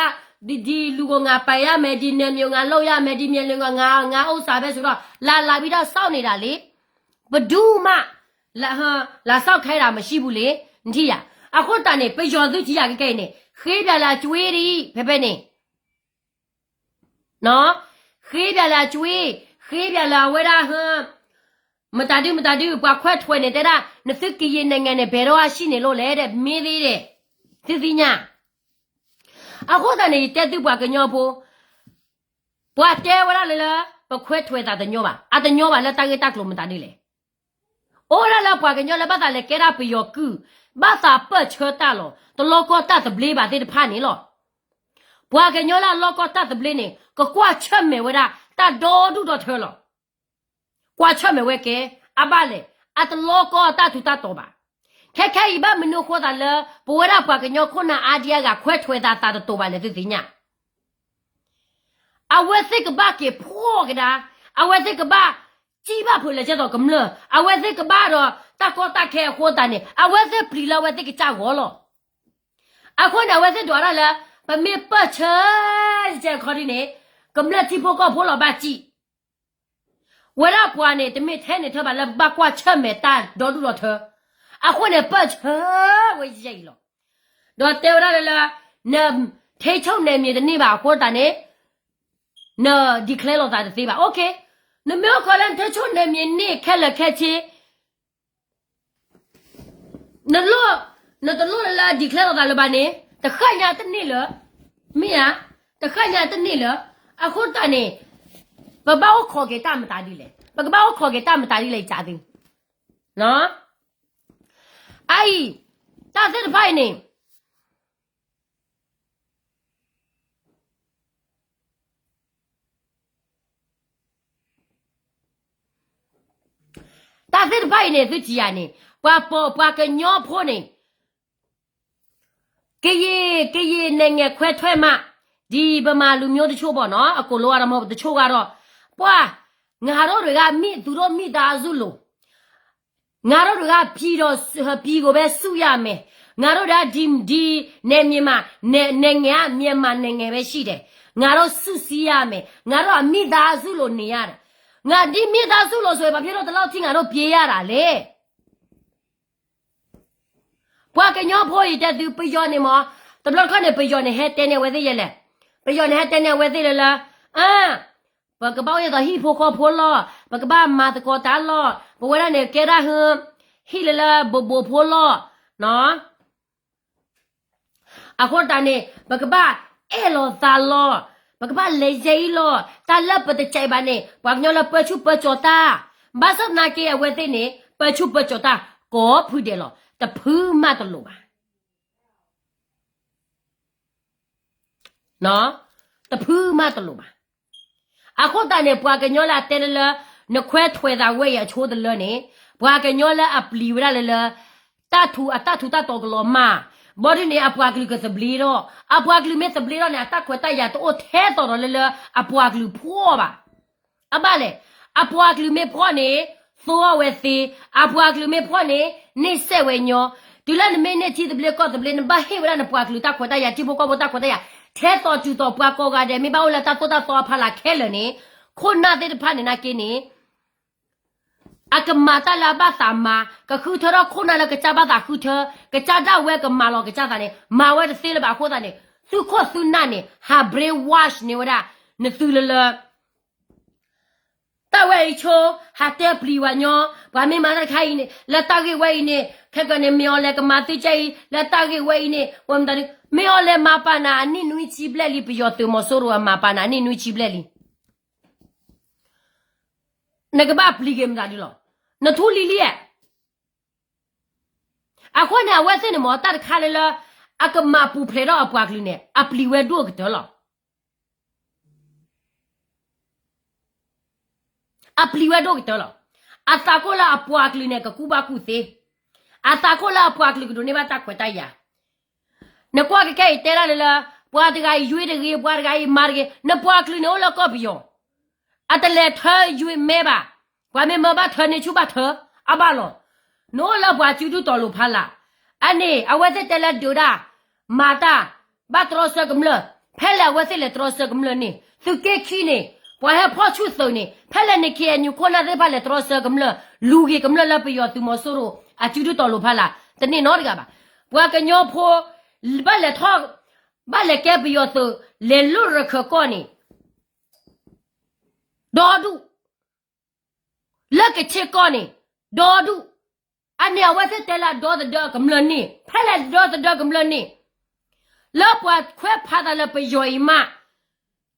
ဒီ ဒီလူကို ငါပိုင်ရမယ်, ဒီနယ်မြေ ငါလုပ်ရမယ်, ဒီမြေကို ငါ ငါ ငါဥစ္စာပဲဆိုတော့ လာ လာပြီးတော့ ဆောက်နေတာလေ. ဘယ်သူမှ လာ ဟ လာဆောက်ခိုင်းတာ မရှိဘူးလေ. နထံၣ်ယၤ, အဃိသတးန့ၣ် ပယီၤသုထံၣ်ယၤကဲကဲအံၤန့ၣ် ဃ့ပၠးလၢအကွ့ဒ်အံၤ ဖဲဖဲန့ၣ် ဃ့ပၠးလၢအကွ့, ဃ့ပၠးလၢအဝဲဒၣ်ဟ မတၤဒု မတၤဒု ပှၤခွဲးထွဲးန့ၣ် တဲဒၣ် နသုကရင်နိုင်ငံန့ၣ် ဘယ်တော့ရှိနေလို့လဲ တဲ့ မ့ၢ်သ့ဒီး သုသ့ၣ်ညါ. အဃိသတးန့ၣ် ယတဲသုပှၤကညီဖိ, ပှၤတဲဝဲဒၣ်လၢလၢ ပခွဲးထွဲးသးတညီဘၣ်, အတညီဘၣ်လၢတၢ်ဂ့ၢ်တၢ်ကျိၤမတၤဒုလဲၣ်. အိၣ်ဒၣ်လၢပှၤကညီလၢဘၣ်သးလဲၤကဲဒၣ်ပယီၤကုၢ်, ဘၣ်သးပၢၢ်ဆၢတၢ်လီၤ, တလီကီတၢ်သဘျ့ဘၣ်သ့ၣ်တဖၣ်န့ၣ်လီၤ. ပှၤကညီလၢအလီကီတၢ်သဘျ့န့ၣ် ကကွၢ်ဆၢၣ်မဲာ်ဝဲဒၣ် တၢ်ဒီဒူၣ်ဒီထၢလီၤ. ကွၢ်ဆၢၣ်မဲာ်ဝဲကဲ, အဘၣ်လဲၣ်, အတလီကီအတၢ်ထူးတၢ်တီၤဘၣ်. ခဲခဲအံၤဘၣ်မနုၤအဃိသးလၢ ပဝဲဒၣ်ပှၤကညီခိၣ်နၢ်အါဒံအါဂၤ ခွဲးထွဲးသးသးတတီၤဘၣ်လဲၣ် သုသ့ၣ်ညါ. အဝဲသ့ၣ်ကဘၣ်က့ၤဖှီၣ်ကဒါ, အဝဲသ့ၣ်ကဘၣ်စံၣ်ဘၣ်ဖုးလဲၤကဲသိးကမျၢၢ်, အဝဲသ့ၣ်ကဘၣ်ဒီးတၢ်ကီတၢ်ခဲအဃိသတးန့ၣ် အဝဲသ့ၣ်ပျံၤလၢအဝဲသ့ၣ်ကစၢ်ဂီၤလီၤ. အဃိန့ၣ် အဝဲသ့ၣ်ဒွးဒၣ်လၢ ပမ့ၢ်ပၢၢ်ဆၢ ကဲခီဒ်န့ၣ် ကမျၢၢ်ထံဖိကီၢ်ဖိလီၤဘၣ်စံၣ် ဝဲဒၣ်ပှၤန့ၣ် တမ့ၢ်ထဲန့ၣ်ထၢဘၣ်လၢပဘၣ်ကွၢ်ဆၢၣ်မဲာ်တၢ်ဒီဒူၣ်ဒီထၢ, အဃိန့ၣ် ပၢၢ်ဆၢဝဲယဲအံၤလီၤ. ဒီးတဲဝဲဒၣ်လၢလၢ န ထိန်းချုပ်နယ်မြေ တန့ၢ်ဘၣ်အဃိသတးန့ၣ် န declare လိာ်သးတသ့ဘၣ်. OK, နမ့ၢ်အိၣ်ခိးလၢန ထိန်းချုပ်နယ်မြေ န့ၣ် ခဲလၢာ်ခဲဆ့ နလိၣ်, နတလိၣ်လၢလၢ declare လိာ်သးလၢၤဘၣ်န့ၣ် တဃၣ်ညါတန့ၢ်လၢၤ, မ့ၢ်ဧါ, တဃၣ်ညါတန့ၢ်လၢၤ. အဃိသတးန့ၣ် ပဘၣ်အိၣ်ခိးက့ၤတၢ်မတၤဒ်လဲၣ်, ပကဘၣ်အိၣ်ခိးက့ၤတၢ်မတၤဒ်လဲၣ် ယကးသု, အအံၤ တၢ်သ့ၣ်တဖၣ်အံၤန့ၣ် တၢ်သ့ၣ်တဖၣ်အံၤန့ၣ် သုထံၣ်ယၤန့ၣ် ပှၤပိာ်ပှၤကညီဖိန့ၣ် ကရင်, ကရင်နိုင်ငံခွဲထွက်မှ ဒီဗမာလူမျိုးတချို့ပေါ့နော်, အကုန်လုံးကတော့မဟုတ်ဘူး, တချို့ကတော့, ပှၤ, ငါတို့တွေက မိ, သူတို့မိသားစုလို ငါတို့တွေက ပြည်တော်, ပြည်ကိုပဲ စုရမယ်. ငါတို့တွေက ဒီ, ဒီနယ်မြေမှာ နယ်, နိုင်ငံက မြန်မာနိုင်ငံပဲ ရှိတယ်. ငါတို့ စုစည်းရမယ်. ငါတို့က မိသားစုလို နေရတယ်. ငါ, ဒီမိသားစုလိုဆိုရင် ဘာဖြစ်လို့ ဒီလောက်ထိ ငါတို့ ပြေးရတာလဲ? ပှၤကညီဖိအံၤ တဲသု ပယီၤန့ၣ်မ့ၢ်, တဘျီတခီၣ်န့ၣ် ပယီၤန့ၣ် ဟဲတဲန့ၢ်အဝဲသ့ၣ်ယဲလဲၣ်. ပယီၤန့ၣ် ဟဲတဲန့ၢ်အဝဲသ့ၣ်လၢလၢ, အၢ, ပကဘၣ်အိၣ်ဒ်သိးဟံၣ်ဖိဃီဖိလီၤ, ပကဘၣ်မၤသကိးတၢ်လီၤ, ပဝဲဒၣ်န့ၣ် ကဲဒၣ်ဟ, ဟံၣ်လၢလၢ ဘိးဘိးဖိလီၤ, နီၤ. အဃိသတးန့ၣ် ပကဘၣ်အဲၣ်လီၤသးလီၤ, ပကဘၣ်လဲၤယဲအံၤလီၤ. တၢ်လၢပတကဲဘၣ်န့ၣ် ပှၤကညီလၢပၢဆူၣ်ပၢကၠီၤတၢ်, ဘၣ်ဆၣ်သနာ်က့ အဝဲသ့ၣ်န့ၣ် ပၢဆူၣ်ပၢကၠီၤတၢ် ကိးဖုဒဲးလီၤ, တဖုမးတလိၣ်ဘၣ်. တဖုမးတလိၣ်ဘၣ်. အဃိသတးန့ၣ် ပှၤကညီလၢအတဲလၢလၢ နခွဲးထွဲးသးဝဲအံၤအဆိတလၢန့ၣ်, ပှၤကညီလၢအပျံၤဝဲဒၣ်လၢလၢ တၢ်ထူး, အတၢ်ထူးတၢ်တီၤကလီၤမၢ်, ဘီဒုန့ၣ် အပှၤကလုာ်ကသဘျ့ထီၣ်, အပှၤကလုာ်မ့ၢ်သဘျ့ထီၣ်န့ၣ် အတၢ်ခွဲးတၢ်ယာ်တအိၣ်ထဲသိးဒီးလၢလၢ အပှၤကလုာ်ဖှီၣ်ဘၣ်. အဘၣ်လဲၣ်, အပှၤကလုာ်မ့ၢ်ဖှီၣ်န့ၣ် သိအီၣ်ဝဲသ့, အပှၤကလုာ်မ့ၢ်ဖှီၣ်န့ၣ် န့ၢ်စဲးဝဲညီ, တုၤလၢနမ့ၢ်န့ၢ်ထံသဘျ့ကီၢ်သဘျ့ နဘၣ်ဟ့ၣ်ဝဲဒၣ်နပှၤကလုာ်တၢ်ခွဲးတၢ်ယာ် ထံဖိကီၢ်ဖိတၢ်ခွဲးတၢ်ယာ် ထဲသိးတုၤသိး ပှၤကိးဂၤဒဲး မ့ၢ်ဘၣ်အိၣ်လၢတၢ်သိၣ်တၢ်သီအဖီလာ်ခဲလၢာ်န့ၣ်, ခိၣ်နၢ်သ့ၣ်တဖၣ်န့ၣ်နာ်က့န့ၣ် အကမၤတၢ်လၢအဘၣ်သးမၤ, ကဃုထၢထီၣ်ခိၣ်နၢ်လၢကစၢ်ဘၣ်သးဃုထၢ, ကစၢ်ဒၣ်ဝဲကမၤလီၤကစၢ်သးန့ၣ် မၤဝဲတသ့လၢၤဘၣ်အဃိသတးန့ၣ် သုခိၣ်သုနၢ်န့ၣ် ဟး brainwash န့ၢ်ဝဲဒၣ် နသုလၢလၢ တၢ်ဝဲအံၤဆိ ဟးတဲပျံၤဝဲညီ, ပှၤမ့ၢ်မၤတၢ်တခါအံၤန့ၣ် လၢတၢ်ဂ့ၢ်ဝဲအံၤန့ၣ် ခဲကနံၣ်န့ၣ် မ့ၢ်အီၤလဲၤကမၤသုကဲအံၤ လၢတၢ်ဂ့ၢ်ဝဲအံၤန့ၣ် ဝဲမတၤဒု မ့ၢ်အီၤလဲၤမၤပာ်နၤအနံၣ်နွံဆံဘျဲၣ်လံ ပယီၤသုးမီၤစိရိၤအမၤပာ်နၤအနံၣ်နွံဆံဘျဲၣ်လံ နကဘၣ်ပျံၤက့ၤမတၤဒုလီၤ. နထူလံၤလံဧါ. အဃိန့ၣ် အဝဲသ့ၣ်န့ၣ်မ့ၢ်တၢ်တခါလၢလၢ အကမၤပူၤဖျဲးထီၣ်အပှၤကလုာ်န့ၣ် အပျံၤဝဲဒိၣ်ကတၢၢ်လီၤ. အပျံၤဝဲဒိၣ်ကတၢၢ်လီၤ. အသးခိၣ်လၢအပှၤကလုာ်န့ၣ် ကကူၣ်ဘၣ်ကူၣ်သ့, အသးခိၣ်လၢအပှၤကလုာ်ကဒိးန့ၢ်ဘၣ်တၢ်ခွဲးတၢ်ယာ်. နကွၢ်ကကဲအံၤတဲဒၣ်လၢလၢ ပှၤတဂၤအံၤယွ့တဂ့ၤ ပှၤတဂၤအံၤမၤတဂ့ၤ, နပှၤကလုာ်န့ၣ်အိၣ်လၢကီၢ်ပယီၤ, အတလဲၤထၢယွ့မဲဘၣ်, ပှၤမ့ၢ်မၢဘၣ်ထၢန့ၢ်ဆူၣ်ဘၣ်ထၢ, အဘၣ်လီၤ. နအိၣ်လၢပှၤစုဒုၣ်တီၤလိၤဖးလၢ်, အန့ၣ် အဝဲသ့ၣ်တဲလၢဒုးတၢ်, မၤတၢ်, ဘၣ်တြီဆၢကမျၢၢ်, ဖဲလဲၣ်အဝဲသ့ၣ်လဲၤတြီဆၢကမျၢၢ်န့ၣ် သုးက့ခံန့ၣ်, ပှၤဟဲဖီၣ်ဆူၣ်သုးန့ၣ် ဖဲလဲၣ်န့ၣ် ခ့ၣ်အဲၣ်ယူၣ်ခိၣ်နၢ်သ့ၣ်တဖၣ်လဲၤတြီဆၢကမျၢၢ်, လူၤက့ၤကမျၢၢ်လၢပယီၤသုးမီၤစိရိၤ အစုဒုၣ်တီၤလိၤဖးလၢ်, တန့ၢ်နီတဂၤဘၣ်. ပှၤကညီဖိ, ဘၣ်လဲၤထီၣ်, ဘၣ်လဲၤကဲပယီၤသုး, လဲၤလိၣ်ရခၢၣ်ကီၢ်န့ၣ် ဒီဒူၣ်, လၢကဆ့ကီၢ်န့ၣ်, ဒီဒူၣ်, အန့ၣ်အဝဲသ့ၣ်တဲလၢအဒီသဒၢကမျၢၢ်န့ၣ်, ဖဲလဲၣ်ဒီသဒၢကမျၢၢ်န့ၣ်, လၢပှၤခွဲးဖးသးလၢပယီၤအံၤမး,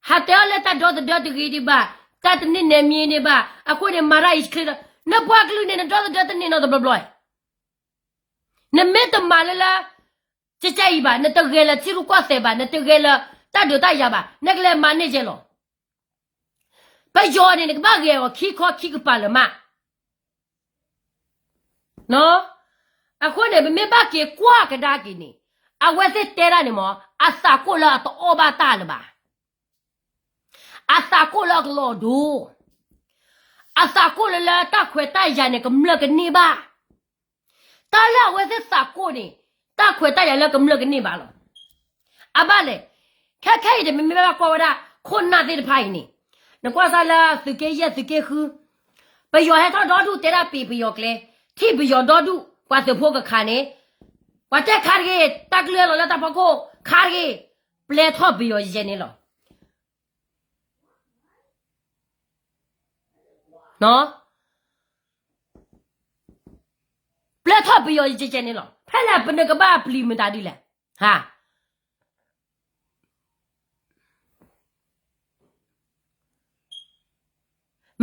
ဟးတဲအီၤလၢတၢ်ဒီသဒၢတဂ့ၤဒံးဘၣ်, တၢ်တန့ၢ်နဲမံၤဒံးဘၣ်, အဃိန့ၣ်မၤတၢ်အံၤချ့, နပှၤကလုာ်န့ၣ် နဒီသဒၢတန့ၢ်နီတဘျီဘျီ, နမ့ၢ်တမၤလၢလၢ ကကဲအံၤဘၣ်, နတဂဲၤလၢထံရူၢ်ကီၢ်သဲးဘၣ်, နတဂဲၤလၢတၢ်ဒုးတၢ်ယၤဘၣ်, နကလဲၤမၤန့ၢ်ကဲလီၤ. ပယီၤန့ၣ် နကဘၣ်ဂဲၤအီၤခံခီခံကပၤလၢၤမး. အဃိန့ၣ် ပမ့ၢ်ဘၣ်က့ၤကွၢ်ကဒါက့ၤန့ၣ်, အဝဲသ့ၣ်တဲဒၣ်န့ၣ်မ့ၢ် အသးခိၣ်လၢအတအီၣ်ဘၣ်တၢ်လၢၤဘၣ်. အသးခိၣ်လၢအကလီၤဒိ, အသးခိၣ်လၢလၢတၢ်ခွဲးတၢ်ယာ်န့ၣ် ကမျၢၢ်ကန့ၢ်ဘၣ်. တၢ်လၢအဝဲသ့ၣ်သးခိၣ်န့ၣ်, တၢ်ခွဲးတၢ်ယာ်လၢကမျၢၢ်ကန့ၢ်ဘၣ်လီၤ. အဘၣ်လဲၣ်, ခဲခဲအံၤန့ၣ် မ့မ့ၢ်ဘၣ်ကွၢ်ဝဲဒၣ် ခိၣ်နၢ်သ့ၣ်တဖၣ်အံၤန့ၣ်, နကွၢ်စၢ်လၢသုးက့ယဲၢ်သုးက့ဃု, ပယီၤဟဲထီၣ်ဒီဒူၣ်တဲဒၣ်ပံၤပယီၤကျဲ, ထံၣ်ပယီၤဒီဒူၣ် ပှၤသုးဖိကခးန့ၣ်, ပှၤတဲခးတဂ့ၤ, တၢ်ကလုၢ်လီၤလၢတၢ်ဖီခိၣ်, ခးတဂ့ၤ, ပျဲထီၣ်ပယီၤယဲၢ်န့ၣ်လီၤ. ပျဲထီၣ်ပယီၤယဲၢ်ယဲၢ်န့ၣ်လီၤ. ဖဲလဲၣ်ပနကဘၣ်ပျံၤမတၤဒ်လဲၣ်.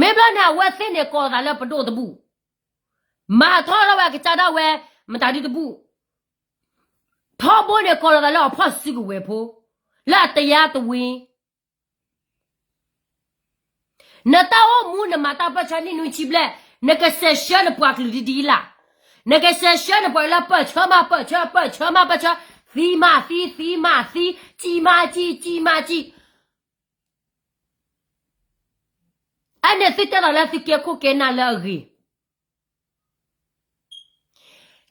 မ့ၢ်ဘျီန့ၣ် အဝဲသ့ၣ်န့ၣ် ကိးလီၤသးလၢပဒိၣ်တဘူၣ်, မၤထီၣ်ထီၣ်ဝဲအကစၢ်ဒၣ်ဝဲ မတၤဒ်တဘူၣ်, ထီဘိန့ၣ် ကိးလီၤသးလၢအဖီၣ်စုကဝဲၤဖိ, လၢအတယါတဝ့ နတၢ်အိၣ်မူနမၤတၢ်ပၢၢ်ဆၢနံၣ်နွံဆံဘျဲၣ်, နကစဲးဆှၢနပှၤကလုာ်ဒ်ဒ်လၢ်, နကစဲးဆှၢနပှၤကလုာ်လၢပၢၢ်ဆၢမးပၢၢ်ဆၢ ပၢၢ်ဆၢမးပၢၢ်ဆၢ, သံမးသံ သံမးသံ, စံမးစံ စံမးစံ. အန့ၣ်သုတဲလီၤလၢသုးက့ခိၣ်က့နၢ်လၢအဂ့ၤ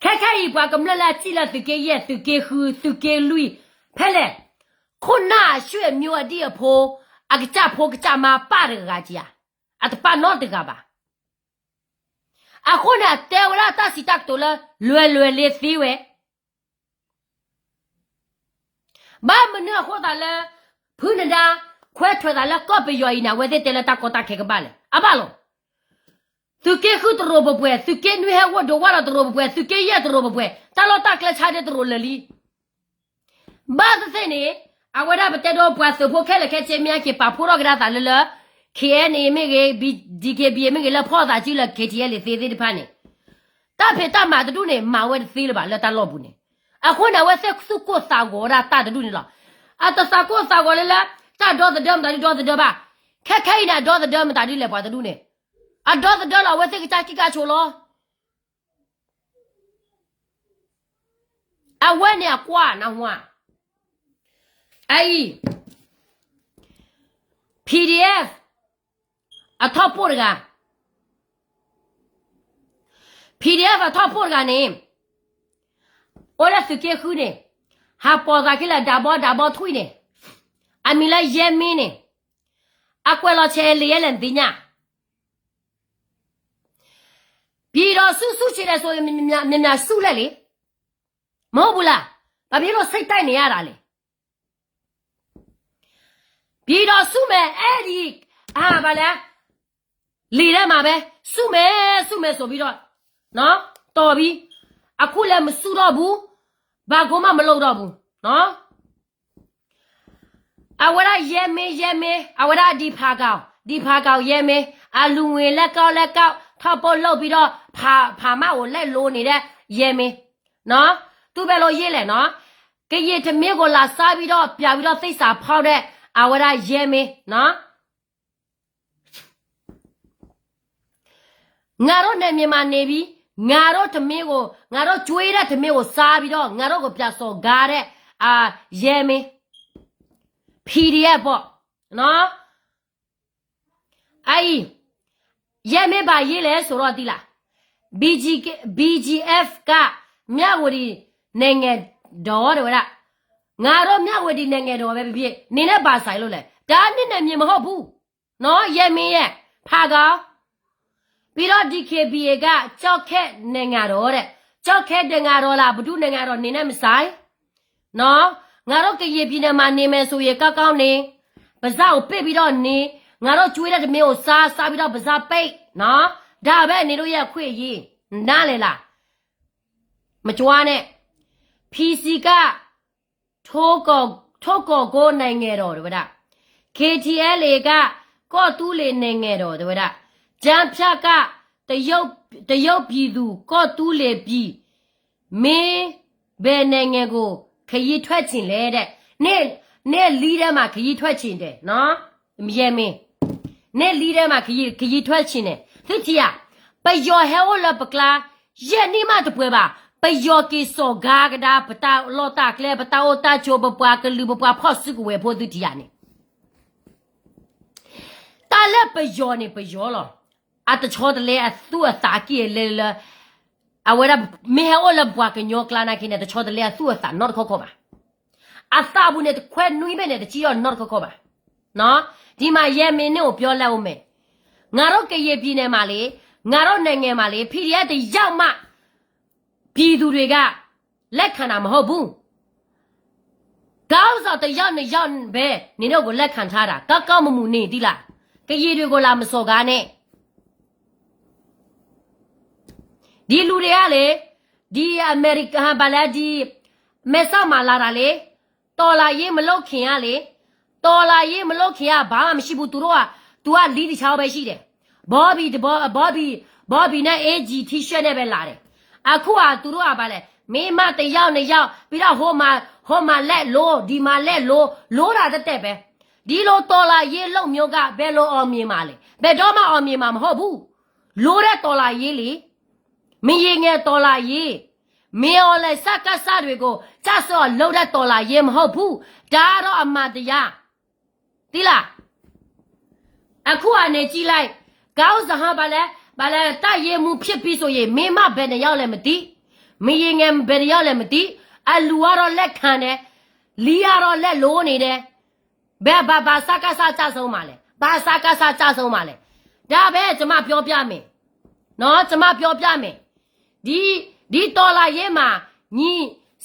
ခဲခဲအံၤ ပှၤကမျၢၢ်လၢအစံၣ်လၢသုးက့ယဲၢ် သုးက့ဃု သုးက့လွံၢ် ဖဲလဲၣ်, ခိၣ်နၢ်အဆွေမျိုးအဒံၣ်အဖိ အကစၢ်ဖိကစၢ်မါပၢ်တဂၤဧါ, အတပၢ်နီတဂၤဘၣ်. အဃိန့ၣ် အတဲဝဲဒၣ်တၢ်စံးတၢ်ကတိၤလၢ လွဲၤလွဲၤလ့သ့ဝဲ ဘၣ်မနုၤအဃိသးလၢ ဖုနဒါ ခွဲးထွဲးသးလၢကီၢ်ပယီၤအံၤန့ၣ် အဝဲသ့ၣ်တဲလၢတၢ်ကီတၢ်ခဲကဘၣ်လဲၣ်. အဘၣ်လီၤ. သုးက့ဃုတရိးပှဲၤပှဲၤ, သုးက့နွံဟဲအိၣ်ဒိးဝၣ်ဒီးတရိးပှဲၤပှဲၤ, သုးက့ယဲၢ်တရိးပှဲၤပှဲၤ, တၢ်လီၢ်တၢ်ကျဲဆါဒၣ်တရိးလၢာ်လံ. ဘၣ်သ့ၣ်သ့ၣ်န့ၣ် အဝဲဒၣ်ပတဲဒီးပှၤသုးဖိခဲလၢာ်ခဲဆ့မ့ၢ်ဟဲက့ၤပာ်ဖှိၣ်ထီၣ်ကဒါသးလၢလၢ ခ့ၣ်အဲၣ်န့ၣ်မ့ၢ်ဂ့ၤ, ဘံၣ်, ဒံၣ်က့ဘံၣ်မ့ၢ်ဂ့ၤ လၢဖီၣ်သးစုလၢ ခ့ၣ်ထံၣ်အဲၣ်လ့ၣ်သ့သ့ၣ်တဖၣ်န့ၣ်, တၢ်ဖံးတၢ်မၤတဒူၣ်န့ၣ် မၤဝဲတသ့လၢၤဘၣ်လၢတၢ်လီၢ်ပူၤန့ၣ်. အဃိန့ၣ် အဝဲသ့ၣ်သူၣ်ကိၢ်သးဂီၤဝဲဒၣ်တၢ်တဒူၣ်န့ၣ်လီၤ. အတသးကိၢ်သးဂီၤလၢလၢ တၢ်ဒီသဒၢမတၤဒုဒီသဒၢဘၣ်. ခဲခဲအံၤန့ၣ် အဒီသဒၢမတၤဒုလဲၣ်ပှၤတဒူၣ်န့ၣ်, အဒီသဒၢလီၤ အဝဲသ့ၣ်ကစၢ်ကံၢ်ကၢ်ဆိးလီၤ. အဝဲန့ၣ်အကွၢ်နၢ်ဟူဧါ. အအံၤ PDF အထီၣ်ပိၢ်တဂၤ, PDF အထီၣ်ပိၢ်တဂၤန့ၣ် အိၣ်လၢသုးက့ဃုန့ၣ်, ဟးပိာ်သးခံလၢဒးဘီဒးဘီထွံၣ်န့ၣ်, အမံၤလၢယဲမ့ၢ်န့ၣ်, အကွဲးလီၤဆဲးလံယဲလဲၣ်နသ့ၣ်ညါ. ပြည်တော်စု ဆူၣ်ချင်တယ်ဆိုရင် မြန်မာ မြန်မာစုလိုက်လေ မဟုတ်ဘူးလား ဘာဖြစ်လို့စိတ်တိုက်နေရတာလဲ ပြည်တော်စုမယ် အဲ့ဒီ အာ ဘာလဲ လေထဲမှာပဲ စုမယ် စုမယ်ဆိုပြီးတော့ နော် တော်ပြီ အခုလည်း မစုတော့ဘူး ဘာကိုမှ မလုပ်တော့ဘူး နော် အဝဲဒၣ် ရဲမင်း ရဲမင်း အဝဲဒၣ် ဒီဖာကောင် ဒီဖာကောင် ရဲမင်း အလူငွေ လက်ကောက် လက်ကောက် ထောက်ပို့လုပ်ပြီးတော့ ဖာ ဖာမကို လိုက်လိုနေတဲ့ ရဲမင်း နော် သူဘယ်လိုရေးလဲနော် ကရင်ထမင်းကို လာစားပြီးတော့ ပြန်ပြီးတော့ သစ္စာဖောက်တဲ့ အဝဲဒၣ် ရဲမင်း နော် ငါတို့နယ်မြေမှာနေပြီး ငါတို့ထမင်းကို ငါတို့ကျွေးတဲ့ထမင်းကို စားပြီးတော့ ငါတို့ကို ပြန်စော်ကားတဲ့ အာ ရဲမင်း PDF ပေါ့ နော် အဲ့ ရဲမင်း ဘာရေးလဲဆိုတော့ သိလား BG BGF က မြဝတီနိုင်ငံတော် တဲ့ဝဲဒၣ် ငါတို့ မြဝတီနိုင်ငံတော်ပဲဖြစ်ဖြစ် နင်နဲ့ ဘာဆိုင်လို့လဲ ဒါ နင့်နယ်မြေ မဟုတ်ဘူး နော် ရဲမင်းရဲ့ ဖာကောင် ပြီးတော့ DKBA က ကျောက်ခဲနိုင်ငံတော် တဲ့ ကျောက်ခဲနိုင်ငံတော်လား ဘယ်သူနိုင်ငံတော် နင်နဲ့ မဆိုင် နော် ငါတို့ ကရင်ပြည်နယ်မှာ နေမယ်ဆိုရင် ကောင်းကောင်းနေ ပါးစပ်ကို ပိတ်ပြီးတော့နေ ငါတို့ ကျွေးတဲ့ထမင်းကို စား စားပြီးတော့ ပါးစပ်ပိတ် နော် ဒါပဲ နင်တို့ရဲ့ အခွင့်အရေး နားလည်လား မကြွားနဲ့ ဖီစီက ထိုးကော် ထိုးကော်ကို နိုင်ငံတော် တဲ့ဝဲဒၣ် KTLA က ကော့သူလ့ၤနိုင်ငံတော် တဲ့ဝဲဒၣ် ကျားဖြန့်က တရုတ် တရုတ်ပြည်သူ ကော့သူလ့ၤပြည် မင်း ဘယ်နိုင်ငံကို ခရီးထွက်ချင်လဲ တဲ့ နင့် နင့်လီထဲမှာ ခရီးထွက်ချင်တယ် နော် ရဲမင်း နင့်လီထဲမှာ ခရီး ခရီးထွက်ချင်တယ် သုထံၣ်ဧါ ပယီၤဟဲအိၣ်လၢပကျါ ယဲၢ်နံၣ်မးတပှဲၤဘၣ် ပယီၤက့ၤစော်ကားကဒါ ပတၢ်လီၢ်တၢ်ကျဲ ပတၢ်အိၣ်တၢ်ဆိး ပပှၤကလုာ် ပပှၤဖီၣ်စုကဝဲၤဖိ သုထံၣ်ဧါန့ၣ် တၢ်လၢပယီၤန့ၣ် ပယီၤလီၤ အတဆီတလဲအသူၣ်အသးက့ၢ်အလဲလၢ အဝဲဒၣ် မ့ၢ်ဟဲအိၣ်လၢပှၤကညီကျါနာ်က့န့ၣ် တဆီတလဲအသူၣ်အသးနီတခီခီဘၣ် အသးပူၤန့ၣ် တခွဲနွံဘ့ၣ်န့ၣ် တစံၣ်အီၤနီတခီခီဘၣ် ဒီးမ့ၢ်ယဲမ့ၢ်န့ၣ်အိၣ်ပျီလဲအိၣ်မဲာ် ငါတို့ကရင်ပြည်နယ်မှာလေ ငါတို့နိုင်ငံမှာလေ PDF တစ်ယောက်မှ ပြည်သူတွေက လက်ခံတာမဟုတ်ဘူး ခေါင်းဆောင်တစ်ယောက်နှစ်ယောက်ပဲ နင်တို့ကို လက်ခံထားတာ ကောင်းကောင်းမွန်မွန်နေသီးလး ကရင်တွေကို လာမစော်ကားနဲ့ ဒီလူတွေကလေ ဒီအမေရိက ဘာလဲ ဒီ မဲဆောက်မှာလာတာလေ တော်လှန်ရေးမလုပ်ခင်ကလေ တော်လှန်ရေးမလုပ်ခင်က ဘာမှမရှိဘူး သူတို့က သူက လီတခြားပဲရှိတယ် ဘောဘီတဘော ဘောဘီ ဘောဘီနဲ့ အေးဂျီ T-shirt နဲ့ပဲလာတယ် အခုက သူတို့က ဘာလဲ မင်းမတစ်ယောက်နှစ်ယောက် ပြီးတော့ ဟိုမှာ ဟိုမှာလက်လို ဒီမှာလက်လို လိုတာတသက်ပဲ ဒီလို တော်လှန်ရေးလုပ်မျိုးက ဘယ်လိုအောင်မြင်မှာလဲ ဘယ်တော့မှ အောင်မြင်မှာမဟုတ်ဘူး လိုတဲ့ တော်လှန်ရေးလေ မရင်ငယ် တော်လှန်ရေး မင်းအောင်လှိုင် စကစ တွေကို ကျဆုံးအောင်လုပ်တဲ့ တော်လှန်ရေးမဟုတ်ဘူး ဒါကတော့ အမှန်တရား သီးလး အခုက နေကြည့်လိုက် ခေါင်းဆောင်ဟောင်း ဘာလဲ ဘာလဲ တပ်ရင်းမှူး ဖြစ်ပြီဆိုရင် မင်းမ ဘယ်နှစ်ယောက်လဲ မသိ မရင်ငယ် ဘယ်နှစ်ယောက်လဲ မသိ အလူကတော့ လက်ခံတယ် လီကတော့ လက်လိုနေတယ် ဘယ် ဘာ ဘာ စကစ ကျဆုံးမှာလဲ ဘာ စကစ ကျဆုံးမှာလဲ ဒါပဲ ကျွန်မပြောပြမယ် နော် ကျွန်မပြောပြမယ် ဒီ ဒီတော်လှန်ရေးမှာ ညီ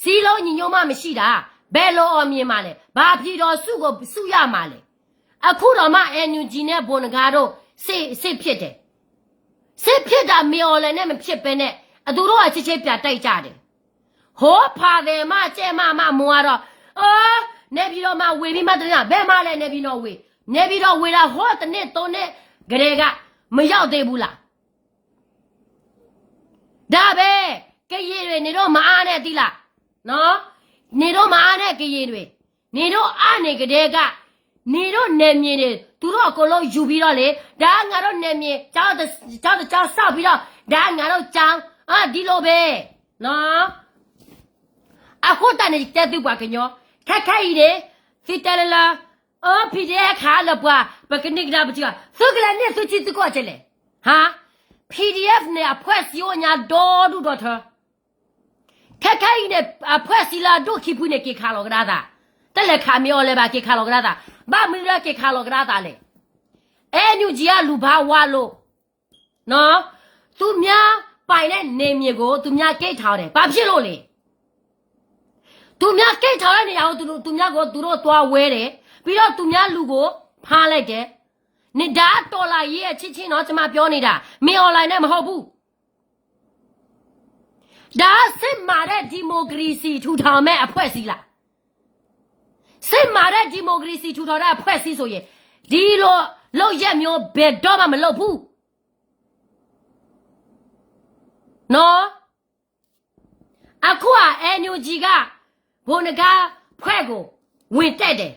စည်းလုံးညီညွတ်မှ မရှိတာ ဘယ်လိုအောင်မြင်မှာလဲ ဘာပြည်တော်စုကို စုရမှာလဲ အခုတောင်မှ NUG နဲ့ ဘိုနဂါတို့ စစ် စစ်ဖြစ်တယ် စစ်ဖြစ်တာ မင်းအောင်လှိုင်နဲ့ မဖြစ်ဘဲနဲ့ သူတို့က ချက်ချင်းပြန်တိုက်ကြတယ် ဟိုဖာတယ်မ ကြဲမ မ မွားတော့ အော် နေပြည်တော်မှာ ဝေပြီးမှ တနင်္လာ ဘယ်မှာလဲ နေပြည်တော်ဝေ နေပြည်တော်ဝေတာ ဟိုတနေ့သုံးနှစ်ကတည်းက မရောက်သေးဘူးလား ဒါပဲ ကရင်တွေ နေတော့ မအားနဲ့သီးလး နော် နေတော့ မအားနဲ့ ကရင်တွေ နေတော့ အားနေကတည်းက နေတော့ နယ်မြေတွေ သူတို့ အကုန်လုံး ယူပြီးတော့လေ ဒါ ငါတို့ နယ်မြေ ကျောင်းတစ် ကျောင်းတစ်ကျောင်း ဆောက်ပြီးတော့ ဒါ ငါတို့ ကျောင်း အာ ဒီလိုပဲ နော် အဃိသတးန့ၣ် ယတဲသုပှၤကညီ ခဲခဲအံၤန့ၣ် သုတဲလၢလၢ အၢ PDF ခးလၢပှၤ ပကန့ၢ်ကဒါပထံၣ်ဘၣ် သုကလဲၤန့ၢ်သုထံသုကီၢ်ကလဲၣ် ဟါ PDF န့ၣ် အဖွဲ့အစည်းအိၣ်ညါဒီဒူၣ်ဒီထၢ ခဲခဲအံၤန့ၣ် အဖွဲ့အစည်းလၢ အဒိၣ်ခံဖုန့ၣ် က့ၤခးလီၤကဒါသး တလဲၤခးမ့ၢ်အီၤလၢၤဘၣ် က့ၤခးလီၤကဒါသး ဘၣ်မနုၤလၢက့ၤခးလီၤကဒါသးလဲၣ် NUG က လူဘာဝလို့ နော် သူများ ပိုင်နဲ့နယ်မြေကို သူများကဲထားတယ်။ ဘာဖြစ်လို့လဲ? သူများကဲထားတဲ့နေရာကို သူတို့ သူများကို သူတို့သွားဝဲတယ်။ ပြီးတော့ သူများလူကို ဖမ်းလိုက်တယ်။ နဒါတော်လှန်ရေးအချင်းချင်းနော် ကျွန်မပြောနေတာ မင်းအောင်လှိုင်နဲ့မဟုတ်ဘူး။ ဒါစစ်မှန်တဲ့ဒီမိုကရေစီထူထောင်မဲ့အဖွဲ့အစည်းလား။ စစ်မှန်တဲ့ဒီမိုကရေစီထူထောင်တဲ့အဖွဲ့အစည်းဆိုရင် ဒီလိုလုပ်ရပ်မျိုးဘယ်တော့မှမလုပ်ဘူးနော်။ အခုက NUG က ဗိုလ်နဂါးအဖွဲ့ကို ဝင်တက်တယ်။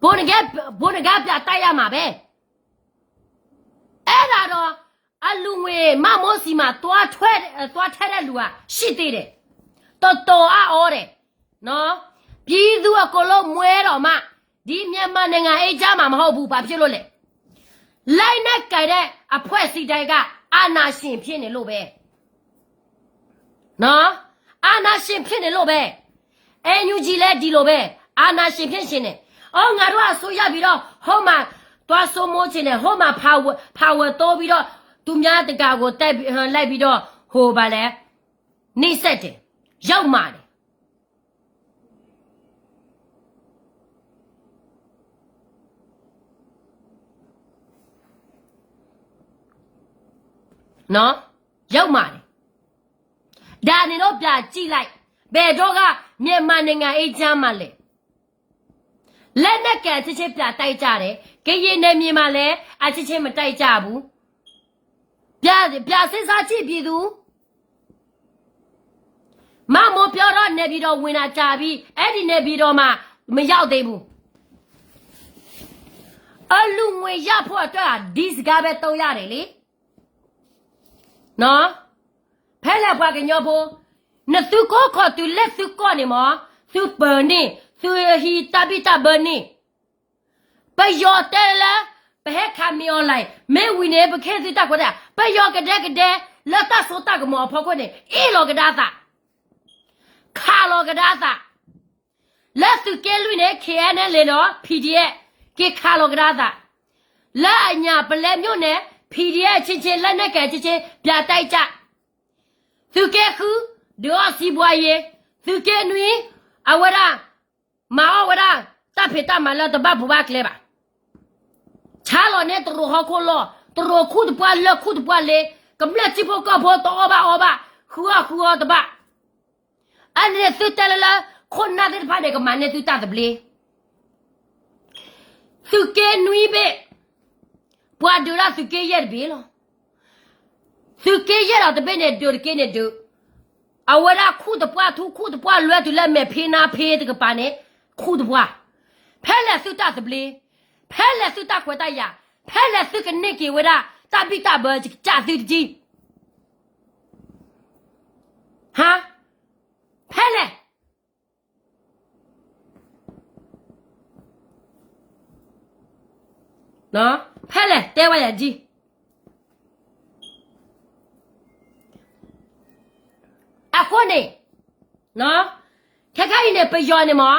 ဗိုလ်နဂါး ဗိုလ်နဂါးပြတိုက်ရမှာပဲ။ အဲ့ဒါတော့ အလူငွေမမိုးစီမှာ သွားထွက် သွားထည့်တဲ့လူက ရှိသေးတယ်။ တော်တော်အံ့ဩတယ်နော်။ ပြည်သူအကုန်လုံးမွဲတော့မှ ဒီမြန်မာနိုင်ငံအေးချမ်းမှာမဟုတ်ဘူး။ ဘာဖြစ်လို့လဲ? လက်နက်ကိုင်တဲ့အဖွဲ့အစည်းတိုင်းက အာဏာရှင်ဖြစ်နေလို့ပဲနော်။ အာဏာရှင်ဖြစ်နေလို့ပဲ။ NUG လည်းဒီလိုပဲ အာဏာရှင်ဖြစ်ချင်တယ်။ အော် ငါတို့အစိုးရပြီးတော့ ဟိုမှာသွားစိုးမိုးချင်တယ်။ ဟိုမှာ power power တိုးပြီးတော့ သူများတကာကို တက်ပြီး လိုက်ပြီးတော့ ဟို ဘာလဲ နှိပ်စက်တယ်။ ရောက်မှာတယ်။ နော် ရောက်မှာတယ်။ ဒါနင်တို့ပြန်ကြည့်လိုက် ဘယ်တော့က မြန်မာနိုင်ငံအေးချမ်းမှာလဲ။ လက်နက်ကိုင်အချင်းချင်းပြန်တိုက်ကြတယ်။ ကရင်နယ်မြေမှာလည်း အချင်းချင်းမတိုက်ကြဘူး။ ပြန် ပြန်စဉ်းစားကြည့် ပြည်သူ။ မမိုးပြောတော့ နေပြည်တော်ဝင်တာကြာပြီ။ အဲ့ဒီနေပြည်တော်မှာ မရောက်သေးဘူး။ အလူငွေရဖို့အတွက်ဟာ ဒီစကားပဲသုံးရတယ်လေနော်။ ဖဲလဲၣ်ပှၤကညီဖိ နသုကိးခီၣ်သုလဲၤသုကိးန့ၣ်မး သုပၢၤန့ၣ် သုဟံးတၢ်ဘံၣ်တၢ်ဘၢန့ၣ် ပယီၤတဲလၢ ပဟဲခးမ့ၢ်အီၤလဲၣ် မ့ၢ်ဝံၤန့ၣ် ပကဟ့ၣ်သုတၢ်ခွဲးတၢ်ယာ် ပယီၤကဒဲကဒဲ လၢတၢ်စိတၢ်ကမီၤအဖီခိၣ်န့ၣ် အ့ၣ်လီၤကဒါသး ခးလီၤကဒါသး လၢသုးက့လွံၢ်န့ၣ် KNLA ဒီး PDF က့ၤခးလီၤကဒါသး လၢအညၣ်ပလဲမြို့နယ် PDF ချင်းချင်း လက်နက်ကိုင်ချင်းချင်း ပြန်တိုက်ကြ သုးက့ဃု ဒုးအီၣ်စံးဘှါယ့ၤ သုးက့နွံ အဝဲဒၣ် မၤအီၣ်ဝဲဒၣ် တၢ်ဖံးတၢ်မၤလၢတဘၣ်ပူၤဘၣ်ကျဲဘၣ် ဆါလီၤန့ၢ်တရူးဟီၣ်ခိၣ်လီၢ် တရူးခူၣ်တပှၢ်လၢၢ်ခူၣ်တပှၢ်လ့ ကမျၢၢ်ထံဖိကီၢ်ဖိတအီၣ်ဘၣ်အီဘၣ် ဃုအီၣ်ဃုအီတဘၣ် အန့ၣ်သုတဲလၢလၢ ခိၣ်နၢ်သ့ၣ်တဖၣ်န့ၣ် ကမၤန့ၢ်သုတၢ်သဘျ့ သုးက့နွံဘ့ၣ် ပှၤဒုးဒၣ်သုးက့ယဲၢ်တဘ့ၣ်လီၤ. သုးက့ယဲၢ်ဒီးတဘ့ၣ်န့ၣ်ဒုးတက့ၢ်န့ၣ်ဒုး အဝဲဒၣ်ခူၣ်တပှၢ်ထူခူၣ်တပှၢ်လွဲတုၤလၢမဲာ်ဖ့နါဖ့တကပၤန့ၣ် ခူၣ်တပှၢ် ဖဲလဲၣ်သုတၢ်သဘျ့ ဖဲလဲၣ်သုတၢ်ခွဲးတၢ်ယာ် ဖဲလဲၣ်သုကန့ၢ်က့ၤဝဲဒၣ် တၢ်ဘံၣ်တၢ်ဘၢကစၢ်သုတဒံ ဟါ ဖဲလဲၣ် ဖဲလဲၣ် တဲဝဲယၤဒ် အဃိန့ၣ် ခဲခါအံၤန့ၣ် ပယီၤန့ၣ်မး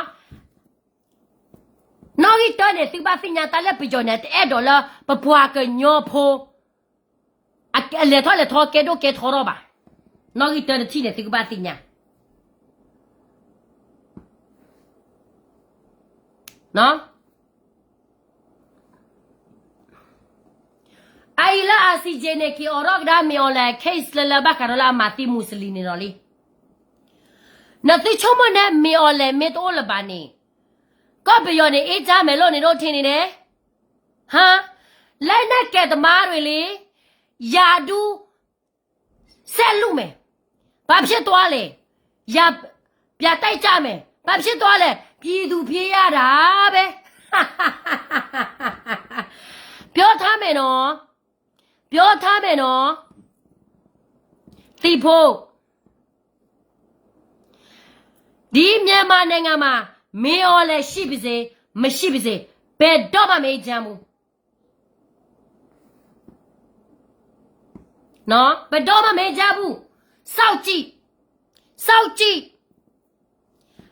နီၣ်ဂံၢ်တၢန့ၣ် သုကဘၣ်သ့ၣ်ညါတၢ်လၢပယီၤန့ၣ် တအဲၣ်ဒိးလၢပပှၤကညီဖိ အလဲၤထီၣ်လဲၤထီကဲဒိၣ်ကဲထီထီၣ်ဘၣ်. နီၣ်ဂံၢ်တၢတထံၣ်န့ၣ် သုကဘၣ်သ့ၣ်ညါ အအံၤလၢ ICJ န့ၣ် က့ၤအိးထီၣ်ကဒါမ့ၢ်အီၤလဲၣ် case လၢလၢဘၣ်ဃးဒီးလၢအမၤသံမူစလံန့ၣ်လီၤလံ. နသုဆိကမိၣ်န့ၣ် မ့ၢ်အီၤလဲၣ် မ့ၢ်တအိၣ်လၢၤဘၣ်န့ၣ် ကီၢ်ပယီၤန့ၣ် အ့ၣ်တၢ်မဲာ်လိၣ်န့ၣ်ဒိၣ်ထံန့ၣ်န့ၣ် ဟါ လက်နက်ကိုင်သမားတွေလေ ယာဒူ ဆက်လုပ်မယ် ဘာဖြစ်သွားလဲ ပြန်တိုက်ကြမယ် ဘာဖြစ်သွားလဲ ပြည်သူဖြစ်ရတာပဲ ပြောထားမယ်နော် ပြောထားမယ်နော် သီးဖိ ဒီမြန်မာနိုင်ငံမှာ မင်းအောင်လှိုင်ရှိပါစေ မရှိပါစေ ဘယ်တော့မှမအေးချမ်းဘူး နော် ဘယ်တော့မှမအေးချမ်းဘူး စောင့်ကြည့် စောင့်ကြည့်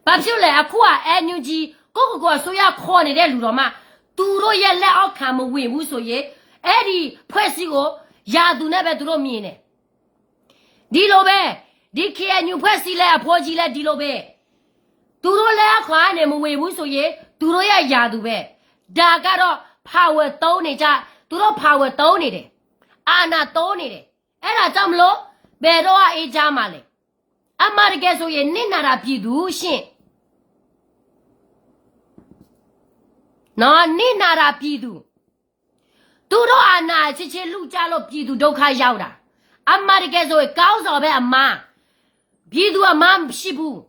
ဘာဖြစ်လို့လဲ အခုက NUG ကိုယ့်ကိုယ်ကိုယ်အစိုးရခေါ်နေတဲ့လူတောင်မှ သူတို့ရဲ့လက်အောက်ခံမဝင်ဘူးဆိုရင် အဲ့ဒီဖွဲ့စည်းကို ရန်သူနဲ့ပဲသူတို့မြင်တယ် ဒီလိုပဲ ဒီ ခ့ဢၣ်ယူၣ် အဖွဲ့အစည်း လၢအဖိအယံၤလၢဒီလိုပဲ သူတို့လည်း အခါနဲ့ မဝေဘူးဆိုရင် သူတို့ရဲ့ ရာသူပဲ ဒါကတော့ power သုံးနေကြ သူတို့ power သုံးနေတယ် အာဏာသုံးနေတယ် အဲဒါကြောင့်မလို့ ဘယ်တော့ အေးချမ်းမှာလဲ အမှန်တကယ်ဆိုရင် နစ်နာတာ ပြည်သူရှင့် နော် နစ်နာတာ ပြည်သူ သူတို့ အာဏာ ချစ်ချစ် လုကြလို့ ပြည်သူ ဒုက္ခရောက်တာ အမှန်တကယ်ဆိုရင် ခေါင်းဆောင်ပဲ အမှား ပြည်သူ အမှားမရှိဘူး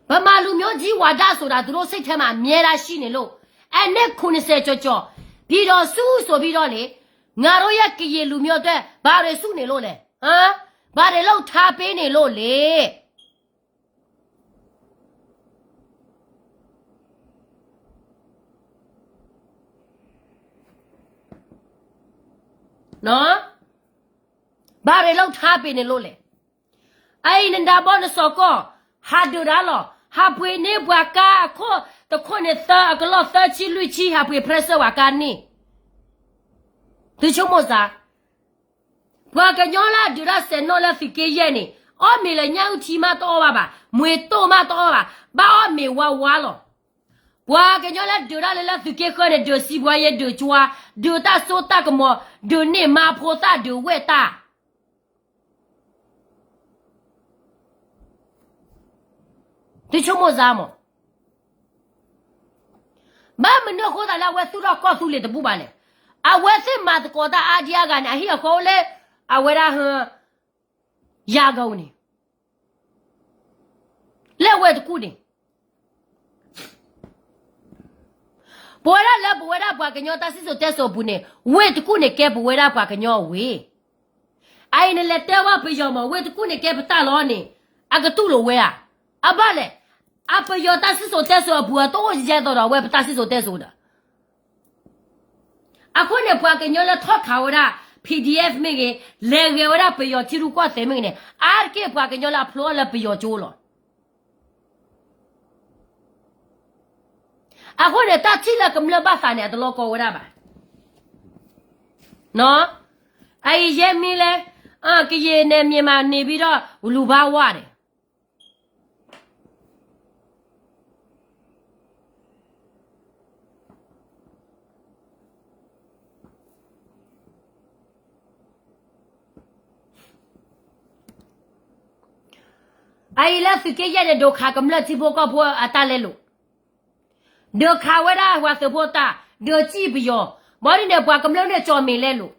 ဗမာလူမျိုးကြီးဝါဒဆိုတာ သူတို့စိတ်ထဲမှာ အမြဲတမ်းရှိနေလို့ အနှစ် ခုနှစ်ဆယ် ကျော်ကျော် ပြည်ထောင်စု ဆိုပြီးတော့လေ ငါတို့ရဲ့ ကရင်လူမျိုးအတွက် ဘာတွေစုနေလို့လဲ ဟမ် ဘာတွေလုပ်ထားပေးနေလို့လဲ နော် ဘာတွေလုပ်ထားပေးနေလို့လဲ အအံၤနဒါဘီနစီၤကီၢ် ဟးဒုးဒါလီၤ ဟးပှ့ၤန့ၢ်ပှၤကါအခိၣ် တခိၣ်န့ၣ်သၢ အကလီၢ်သၢဆံလွံၢ်ဆံ ဟးပှ့ၤဖရဲစၢၢ်ဝဲကါန့ၣ် သုဆိကမိၣ်စၢ် ပှၤကညီလၢအဒုးတၢ်စဲးနီၣ်လၢသုးက့ယဲၢ်န့ၣ် အီၣ်မ့ၤလၢညၣ်အုၣ်ထံမးတအီၣ်ဘၣ်ဘၣ် မ့ၤတိၢ်မးတအီၣ်ဘၣ် ဘၣ်အီၣ်မ့ၤဝါဝါလီၤ ပှၤကညီလၢဒုးတၢ်လၢလၢသုးက့ဃၢၤန့ၣ် ဒုးစံးဘှါယဲ ဒုးကၠွါ ဒုးတၢ်စိတၢ်ကမီၤ ဒုးန့ၢ်မါဖိသၣ် ဒုးဝဲၢ်တၢ် သုဆိကမိၣ်စၢ်မး ဘၣ်မနုၤအဃိသတးလၢအဝဲသူၣ်ထီၣ်ကီၢ်သူလ့ၤတဘူၣ်ဘၣ်လဲၣ်. အဝဲသ့ၣ်မၤသကိးတၢ်အါဒံအါဂၤန့ၣ် အဟံၣ်အဃီအိၣ်လၢ အဝဲဒၣ် ယၤကဝၤန့ၣ် လၢဝ့ၢ်တကူၣ်န့ၣ် ပဝဲဒၣ်လၢပဝဲဒၣ်ပှၤကညီတၢ်စံၣ်စိၤတဲစိၤအပူၤန့ၣ် ဝ့ၢ်တကူၣ်န့ၣ်ကဲပဝဲဒၣ်ပှၤကညီအဝ့ၢ် အအံၤနလဲၤတဲဝဲပယီၤမး ဝ့ၢ်တကူၣ်န့ၣ်ကဲပတၢ်လီၤန့ၣ် အကတူၢ်လိာ်ဝဲဧါ. အဘၣ်လဲၣ်, အပယီၤတၢ်စံၣ်စိၤတဲစိၤအပူၤ အတအိၣ်ယဲသိးဒီးအဝဲပတၢ်စံၣ်စိၤတဲစိၤဒီး အဃိန့ၣ် ပှၤကညီလၢထီၣ်ခးဝဲဒၣ် PDF မ့ၢ်ဂ့ၤ, လဲၤဂဲၤဝဲဒၣ်ပယီၤထံရူၢ်ကီၢ်သဲးမ့ၢ်ဂ့ၤန့ၣ် အါတက့ၢ်ပှၤကညီလၢအဖျိအီၤလၢပယီၤကၠိလီၤ. အဃိန့ၣ် တၢ်ထံၣ်လၢကမျၢၢ်ဘၣ်သးန့ၣ် အတလီၤကီဝဲဒၣ်ဘၣ်. အအံၤယဲမ့ၢ်လဲၣ်, ကရင်နယ်မြေမှာနေပြီးတော့ လူဘာဝတယ် အအံၤလၢသုးက့ယဲၢ်န့ၣ် ဒုးခးကမျၢၢ်ထံဖိကီၢ်ဖိအတၢ်လဲလိာ်, ဒုးခးဝဲဒၣ်ပှၤသုးဖိတၢ်, ဒုးစံၣ်ပယီၤ, ဘၣ်ဒ်န့ၣ် ပှၤကမျၢၢ်န့ၣ်ကၠီၣ်မဲာ်လဲလိာ်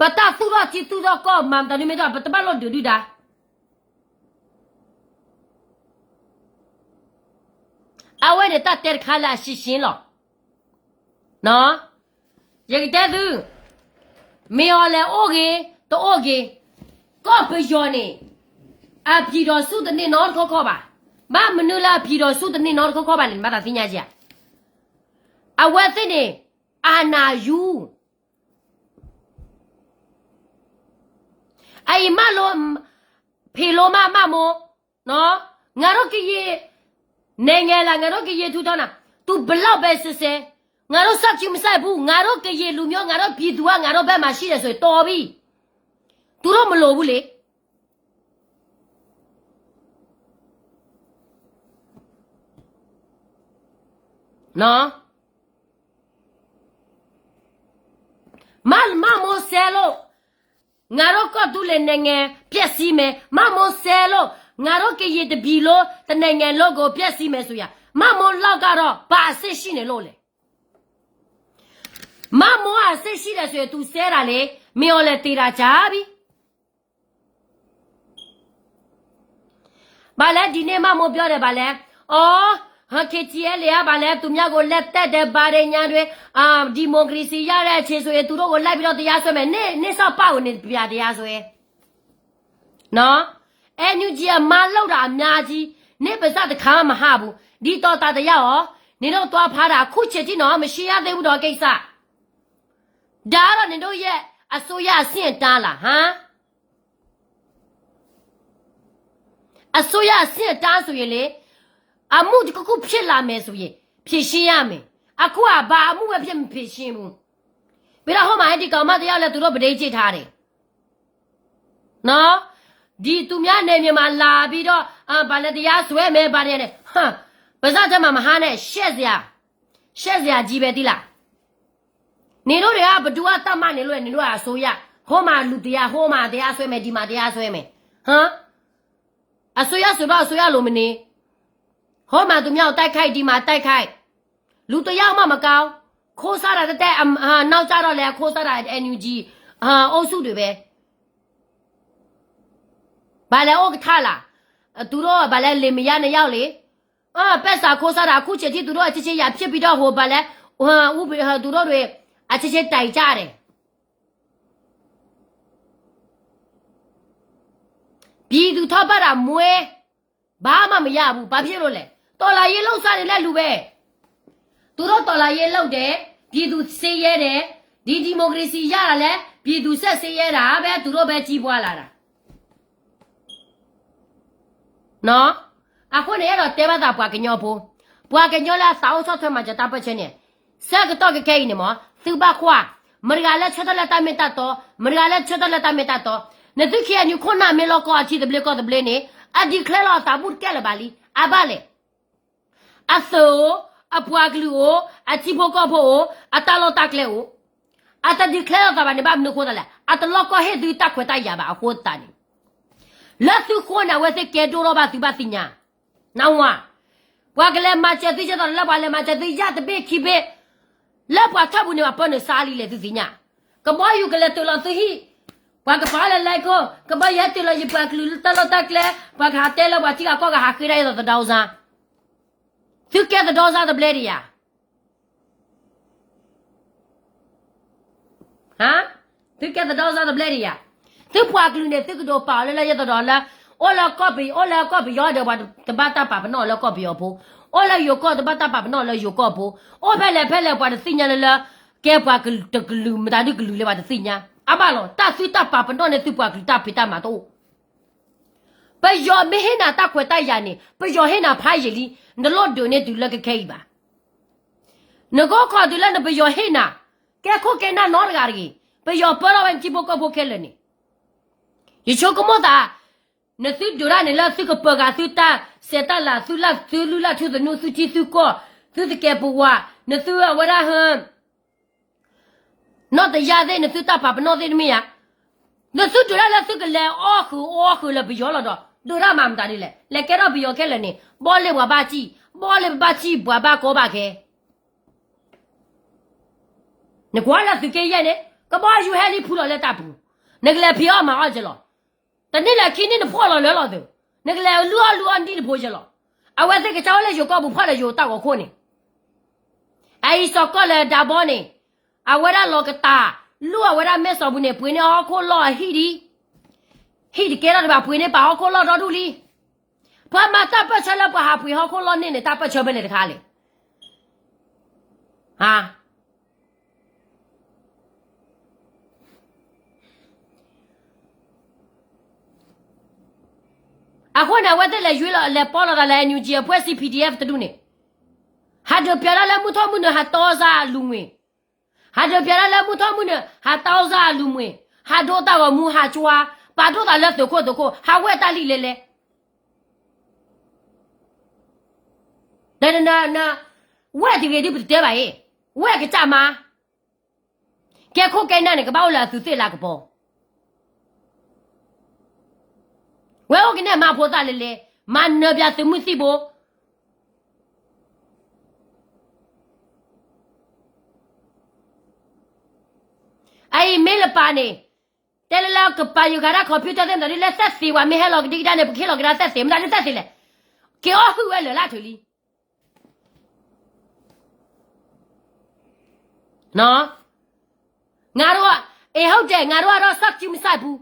ပတၢ်သူၣ်ထီၣ်ထံသူၣ်ထီၣ်ကီၢ်မၤမတၤဒုမ့ၢ်တၢ် ပတဘၣ်လိၣ်ဒုးဒုၣ်ဒါ အဝဲန့ၣ်တၢ်တဲတခါလၢအရှင်းရှင်းလီၤ. ယကတဲသု, မ့ၢ်အီၤလဲၤအိၣ်ဂ့ၤ, တအိၣ်ဂ့ၤ, ကီၢ်ပယီၤန့ၣ် အပြည်ထောင်စုတန့ၢ်နီတခီခီဘၣ်. ဘၣ်မနုၤလၢအပြည်ထောင်စုတန့ၢ်နီတခီခီဘၣ်န့ၣ် နဘၣ်သးသ့ၣ်ညါက့ၤဧါ. အဝဲသ့ၣ်န့ၣ် အာဏာယူၢ် အအံၤမးလိ ဖံးလိမးမးမိၢ်, ငါတို့ကရင် နိုင်ငံလား ငါတို့ကရင်ထူထောင်တာ သူဘယ်လောက်ပဲစစ်စစ် ငါတို့စောင့်ကြည့်မဆိုင်ဘူး ငါတို့ကရင်လူမျိုး ငါတို့ပြည်သူက ငါတို့ဘက်မှာရှိတယ်ဆိုရင် တော်ပြီ သူတို့မလိုဘူးလေ မး မးမိၢ်စဲလိာ် ငါတို့ကီၢ်သူလ့ၤနိုင်ငံ ပျက်စီးမယ် မးမိၢ်စဲလိာ် ငါတို့ကရင်တစ်ပြည်လုံး တစ်နိုင်ငံလုံးကို ဖျက်ဆီးမယ်ဆိုရင် မးမိၢ်လောက်ကတော့ ဘာအစစ်ရှိနေလို့လဲ မးမိၢ်အစစ်ရှိတယ်ဆိုရင် သူစဲတာလေ မင်းအောင်လှိုင်သေတာကြာပြီ ဘာလဲ ဒီနေ့ မးမိၢ်ပြောတယ် ဘာလဲ อ๋อ ဟ KTLA က ဘာလဲ သူများကို လက်တက်တယ် ဘာတွေ ညာတွေ အာ ဒီမိုကရေစီ ရတဲ့အချိန်ဆိုရင် သူတို့ကို လိုက်ပြီးတော့ တရားစွဲမယ် နင့် နင့်စောက်ပၢ်ကို နင် ပြန်တရားစွဲ နော် NUG အမါလုပ်တာ အများကြီး နင့်ပါးစပ် တစ်ခါမှ မဟါဘူး ဒီတော်သာတရားရော နင်တို့ သွားဖမ်းတာ အခုချိန်ထိ နော် မရှင်းရသေးဘူး နော် ကိစ္စ ဒါကတော့ နင်တို့ရဲ့ အစိုးရ အဆင့်အတန်းလား ဟမ် အစိုးရ အဆင့်အတန်းဆိုရင်လေ အမှုတစ်ခုခုဖြစ်လာမယ်ဆိုရင် ဖြေရှင်းရမယ် အခုက ဘာအမှုပဲဖြစ် မဖြေရှင်းဘူး ပြီးတော့ ဟိုမှာ အဲဒီကောင်မတရားလဲ သူတို့ ပဒေကျင့်ထားတယ်နော်. ဒီသူများနယ်မြေမှာလာပြီးတော့ ဘာလဲ တရားစွဲမယ် ဘာလဲနဲ့ ဟမ် ပါးစပ်ထဲမှာ မဟါနဲ့ ရှက်စရာ ရှက်စရာကြီးပဲ သိလား. နင်တို့တွေက ဘယ်သူက သတ်မှတ်နေလို့လဲ နင်တို့က အစိုးရ ဟိုမှာ လူတရား ဟိုမှာ တရားစွဲမယ် ဒီမှာ တရားစွဲမယ် ဟမ် အစိုးရဆိုတော့ အစိုးရလိုမနေ ဟိုမှာ သူများကို တိုက်ခိုက် ဒီမှာ တိုက်ခိုက် လူတစ်ယောက်မှ မကောင်း ခိုးစားတာ တတဲ အ- အ- နောက်ကျတော့လဲ ခိုးစားတာ NUG အ- အုပ်စုတွေပဲ ဘာလဲ ဥက္ကဋ္ဌလား သူတို့ ဘာလဲ လင်မယားနှစ်ယောက်လေ ပက်စာ ခိုးစားတာ အခုချိန်ထိ သူတို့ အချင်းချင်း ရန်ဖြစ်ပြီးတော့ ဟို ဘာလဲ ဟို ဥပ- ဟို သူတို့တွေ အချင်းချင်း တိုင်ကြတယ် ပြည်သူ ထောက်ပံ့တာ မွဲ ဘာမှ မရဘူး ဘာဖြစ်လို့လဲ တော်လှန်ရေး လုပ်စားနေတဲ့ လူပဲ သူတို့ တော်လှန်ရေး လုပ်တယ် ပြည်သူ ဆင်းရဲတယ် ဒီ ဒီမိုကရေစီ ရတာလဲ ပြည်သူ ဆက်ဆင်းရဲတာပဲ သူတို့ပဲ ကြီးပွားလာတာ နော် အဃိန့ၣ် အဲၣ်ဒိးတဲဘၣ်သး ပှၤကညီဖိ ပှၤကညီလၢ အသးအိၣ်ဆီၣ်ထွဲ မၤစၢၤတၢ်ပၢၢ်ဆၢန့ၣ် ဆၢကတီၢ်ခဲအံၤန့ၣ်မ့ၢ် သုဘၣ်ကွၢ် မတၤတဂၤလၢ ဆၢထၢၣ်လၢတၢ်မ့ၢ်တၢ်တီ မတၤတဂၤလၢ ဆၢထၢၣ်လၢတၢ်မ့ၢ်တၢ်တီ နသု KNU ခိၣ်နၢ် မ့ၢ်လီၤကီၢ် အထံသဘျ့ကီၢ်သဘျ့န့ၣ် အ declare လီၤအသး ဘူးတကဲလၢၤဘၣ်လံ အဘၣ်လဲၣ် အသုးအိၣ် အပှၤကလုာ်အိၣ် အထံဖိကီၢ်ဖိအိၣ် အတၢ်လီၢ်တၢ်ကျဲအိၣ် အတ declare လီၤသးဘၣ်န့ၣ် ဘၣ်မနုၤအဃိသတးလဲၣ် အတလီၢ်ကီၢ်ဟ့ၣ်သုတၢ်ခွဲးတၢ်ယာ်ဘၣ်အဃိသတးန့ၣ် လၢသုဃိန့ၣ် အဝဲသ့ၣ်ကဲဒိၣ်ထီၣ်ဘၣ်သုဘၣ်သ့ၣ်ညါ နဝၤ ပှၤကလဲၤမၤစၢၤသု ကဲသိးလၢပှၤလဲၤမၤစၢၤသု ယၢ်တဘ့ၣ်ခံဘ့ၣ် လၢပှၤထၢၣ်ပူၤန့ၣ် ပှၤပၢနုာ်စါလံလဲၣ် သုသ့ၣ်ညါ ကဘီယူၤကလဲၤတုၤလီၤသုဟံၣ် ပှၤကပၤလၢ လဲကီၢ် ကဘီယူၤဟဲတုၤလီၤယပှၤကလုာ်လၢတၢ်လီၢ်တၢ်ကျဲ ပှၤကဟးတဲလၢပှၤထံဂၤကီၢ်ဂၤ ဟးဃ့ဒၣ်ယဲသိးသဒီစါ သုကဲသဒီစါတဘျဲဒံးယၤ ဟါ, သုကဲသဒီစါတဘျဲဒံးယၤ, သုပှၤကလုာ်န့ၣ် သုကဒိးပာ်အီၤလၢလၢယဲသိးဒီးလၢ အိၣ်လၢကီၢ်ပယီၤ, အိၣ်လၢကီၢ်ပယီၤဒီး ပှၤတဘၣ်တၢ်ပာ်ပနီၣ်လၢကီၢ်ပယီၤဖိ, အိၣ်လၢယိၤကီၢ်တဘၣ်တၢ်ပာ်ပနီၣ်လၢယိၤကီၢ်ဖိ, အိၣ်ဖဲလဲၣ်ဖဲလဲၣ်ပှၤတသ့ၣ်ညါလၢလၢ ကဲပှၤတကလုာ်မတၤဒုကလုာ်လဲၣ်ပှၤတသ့ၣ်ညါ, အဘၣ်လီၤ တၢ်သုတၢ်ပာ်ပနီၣ်န့ၣ် သုပှၤကလုာ်တၢ်ဖံးတၢ်မၤတအိၣ် ပယီၤမ့ၢ်ဟ့ၣ်နၤတၢ်ခွဲးတၢ်ယာ်န့ၣ် ပယီၤဟ့ၣ်နၤဖးယံာ်လံ, နတလိၣ်ဒုးန့ၢ်တုၤလၢကခဲအံၤဘၣ်. နကအိၣ်ခိးတုၤလၢနပယီၤဟ့ၣ်နၤ, ကဲခိၣ်ကဲနၢ်နီတဂၤတဂ့ၤ, ပယီၤပၢထီၣ်ဝဲနထံဖိကီၢ်ဖိခဲလၢာ်န့ၣ်, ယဆိကမိၣ်သး, နသုဒုးတၢ်န့ၣ်လၢသုကပၢၤဃာ်သုတၢ်စဲးတၢ်လၤ သုလုၢ်လၢ်ထူသနူ သုထံသုကီၢ်, သုသကဲးပဝး, နသုအဝဲဒၣ်ဟ နီၢ်တယၢ်သ့ၣ် နသုတၢ်ပာ်ပနီၣ်သ့ၣ်တမ့ၢ်ဧါ, နသုဒုးတၢ်လၢသုကလဲၤအီၣ်ဃုာ်အီၣ်ဃုာ်လၢပယီၤလီၤဒီး ဒုးတၢ်မၤမတၤဒ်လဲၣ်, လဲၤကဲထီၣ်ပယီၤခဲလၢာ်န့ၣ် ဘီၣ်လ့ၢ်ပှၤဘၣ်စံၣ်, ဘီၣ်လ့ၢ်ပဘၣ်စံၣ်ပှၤဘၣ်ကီဘၣ်ခဲ နကွၢ်လၢသုးက့ယဲၢ်န့ၣ် ကဘီယူၤဟဲလံဖုလီၤလၢတၢ်ပူၤ, နကလဲၤဖံးအီၣ်မၤအီၣ်က့ၤလီၤ, တနံၣ်လၢခံနံၣ်နဖှီၣ်လီၤလၢလီၤသုး, နကလဲၤလုၢ်အီၣ်လုၢ်အီနံၣ်တဖိက့ၤလီၤ, အဝဲသ့ၣ်ကစၢ်အိၣ်လၢယိၤကီၢ်ပူၤ ဖီၣ်လၢယိၤတၢ်ဂီၤခိၣ်န့ၣ် အအံၤစီၤကီၢ်လၢဒါဘီန့ၣ်, အဝဲဒၣ်လီၤကတၢၢ်, လုၢ်အဝဲဒၣ်မဲၢ်စီၤပူၤန့ၣ် ပှ့ၤန့ၢ်ဟီၣ်ခိၣ်လီၢ်အဟံၣ်ဒံး, ဟံၣ်တကဲထီၣ်တဘၣ် ပှ့ၤန့ၢ်ပာ်ဟီၣ်ခိၣ်လီၢ်ဒီဒူၣ်လံ. ပှၤမၤတၢ်ပၢၢ်ဆၢလၢပှၤဟးပှ့ၤဟီၣ်ခိၣ်လီၢ်န့ၣ်န့ၣ် တၢ်ပၢၢ်ဆၢဖဲလဲၣ်တခါလဲၣ်. အဃိန့ၣ် အဝဲသ့ၣ်လဲၤယွ့လီၤ လဲၤပီလီၤသးလၢ NUG အဖွဲ့အစည်း PDF တဒူၣ်န့ၣ်, ဟးဒုးပျဲဒၣ်လၢမုၢ်ထီၣ်မုၢ်နုာ် ဟးတီစါအလူၤမှ့ၤ, ဟးဒုးပျဲဒၣ်လၢမုၢ်ထီၣ်မုၢ်နုာ် ဟးတီစါအလူၤမှ့ၤ, ဟးဒိတၢ်ဂီၤမူ ဟးကွၢ်, ပာ်ဒိၣ်သးလၢသုးခိၣ်သုးခိၣ် ဟးဝဲတၢ်လံလဲလဲ ဒီးန ဝဲၢ်တဂ့ၤဒ်ပတတဲဘၣ်အံၤ, ဝဲၢ်ကစၢ်မါ, ကဲခိၣ်ကဲနၢ်န့ၣ် ကဘၣ်အိၣ်လၢအသုးသ့ၣ်လၤကပီၤ, ဝဲအိၣ်ကနဲၣ်မါဖိသၣ်လဲလဲ, မၤနၢၤပၠးသုးမုၢ်သံၣ်ဘိ အအံၤမ့ၢ်လၢပၢ်န့ၣ်, တဲလၢလၢကပၤယုၤဂၤဒၣ် computer သ့ၣ်မတၤဒ်လဲၣ် သက်သေ ပှၤမ့ၢ်ဟဲလီၤကဒံကဒါန့ၣ် ပကဟ့ၣ်လီၤကဒါသက်သေ မတၤဒ်သက်သေလဲၣ်, က့ၤအီၣ်ဟုၣ်ဝဲလၢာ်လၢအထုးလံ ငါတို့က, အဲ ဟုတ်တယ်, ငါတို့ကတော့ စောင့်ကြည့်မဆိုင်ဘူး,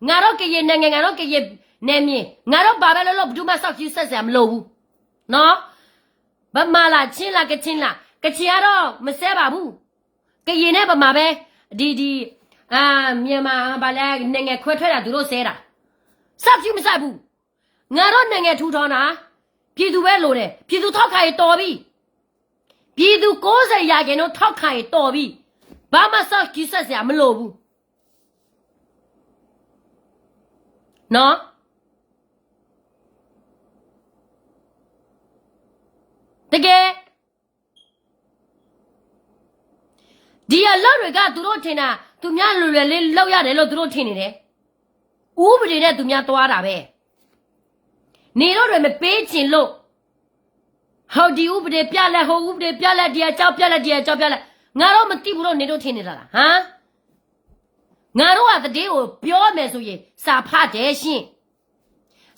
ငါတို့ကရင်နိုင်ငံ, ငါတို့ကရင်နယ်မြေ, ငါတို့ဘာပဲလုပ်လုပ် ဘယ်သူမှ စောင့်ကြည့်ဆက်ဆံမလုပ်ဘူး, နော်, ဗမာလား ချင်းလား ကချင်လား, ကချင်ကတော့ မစဲပါဘူး, ကရင်နဲ့ဗမာပဲ, ဒီ, ဒီ, အာ, မြန်မာ, ဘာလဲ, နိုင်ငံခွဲထွက်တာ သူတို့စဲတာ, စောင့်ကြည့်မဆိုင်ဘူး, ငါတို့နိုင်ငံထူထောင်တာ ပြည်သူပဲလိုတယ်, ပြည်သူထောက်ခံရင်တော်ပြီ, ပြည်သူကိုးဆယ်ရာခိုင်နှုန်းထောက်ခံရင်တော်ပြီ, ဘာမှစောင့်ကြည့်စရာမလိုဘူးနော်. တကယ် ဒီအလုပ်တွေက သူတို့ထင်တာ သူများလွယ်လွယ်လေးလုပ်ရတယ်လို့ သူတို့ထင်နေတယ်. ဥပဒေနဲ့ သူများသွားတာပဲ. နေတို့တွေ မပေးချင်လို့ ဟိုဒီဥပဒေပြလဲ ဟိုဥပဒေပြလဲ ဒီအကြောင်းပြလဲ ဒီအကြောင်းပြလဲ ငါတို့မသိဘူးလို့ နေတို့ထင်နေတာလား ဟမ်? ငါတို့က သတင်းကို ပြောမယ်ဆိုရင် စာဖတ်တယ်ရှင့်.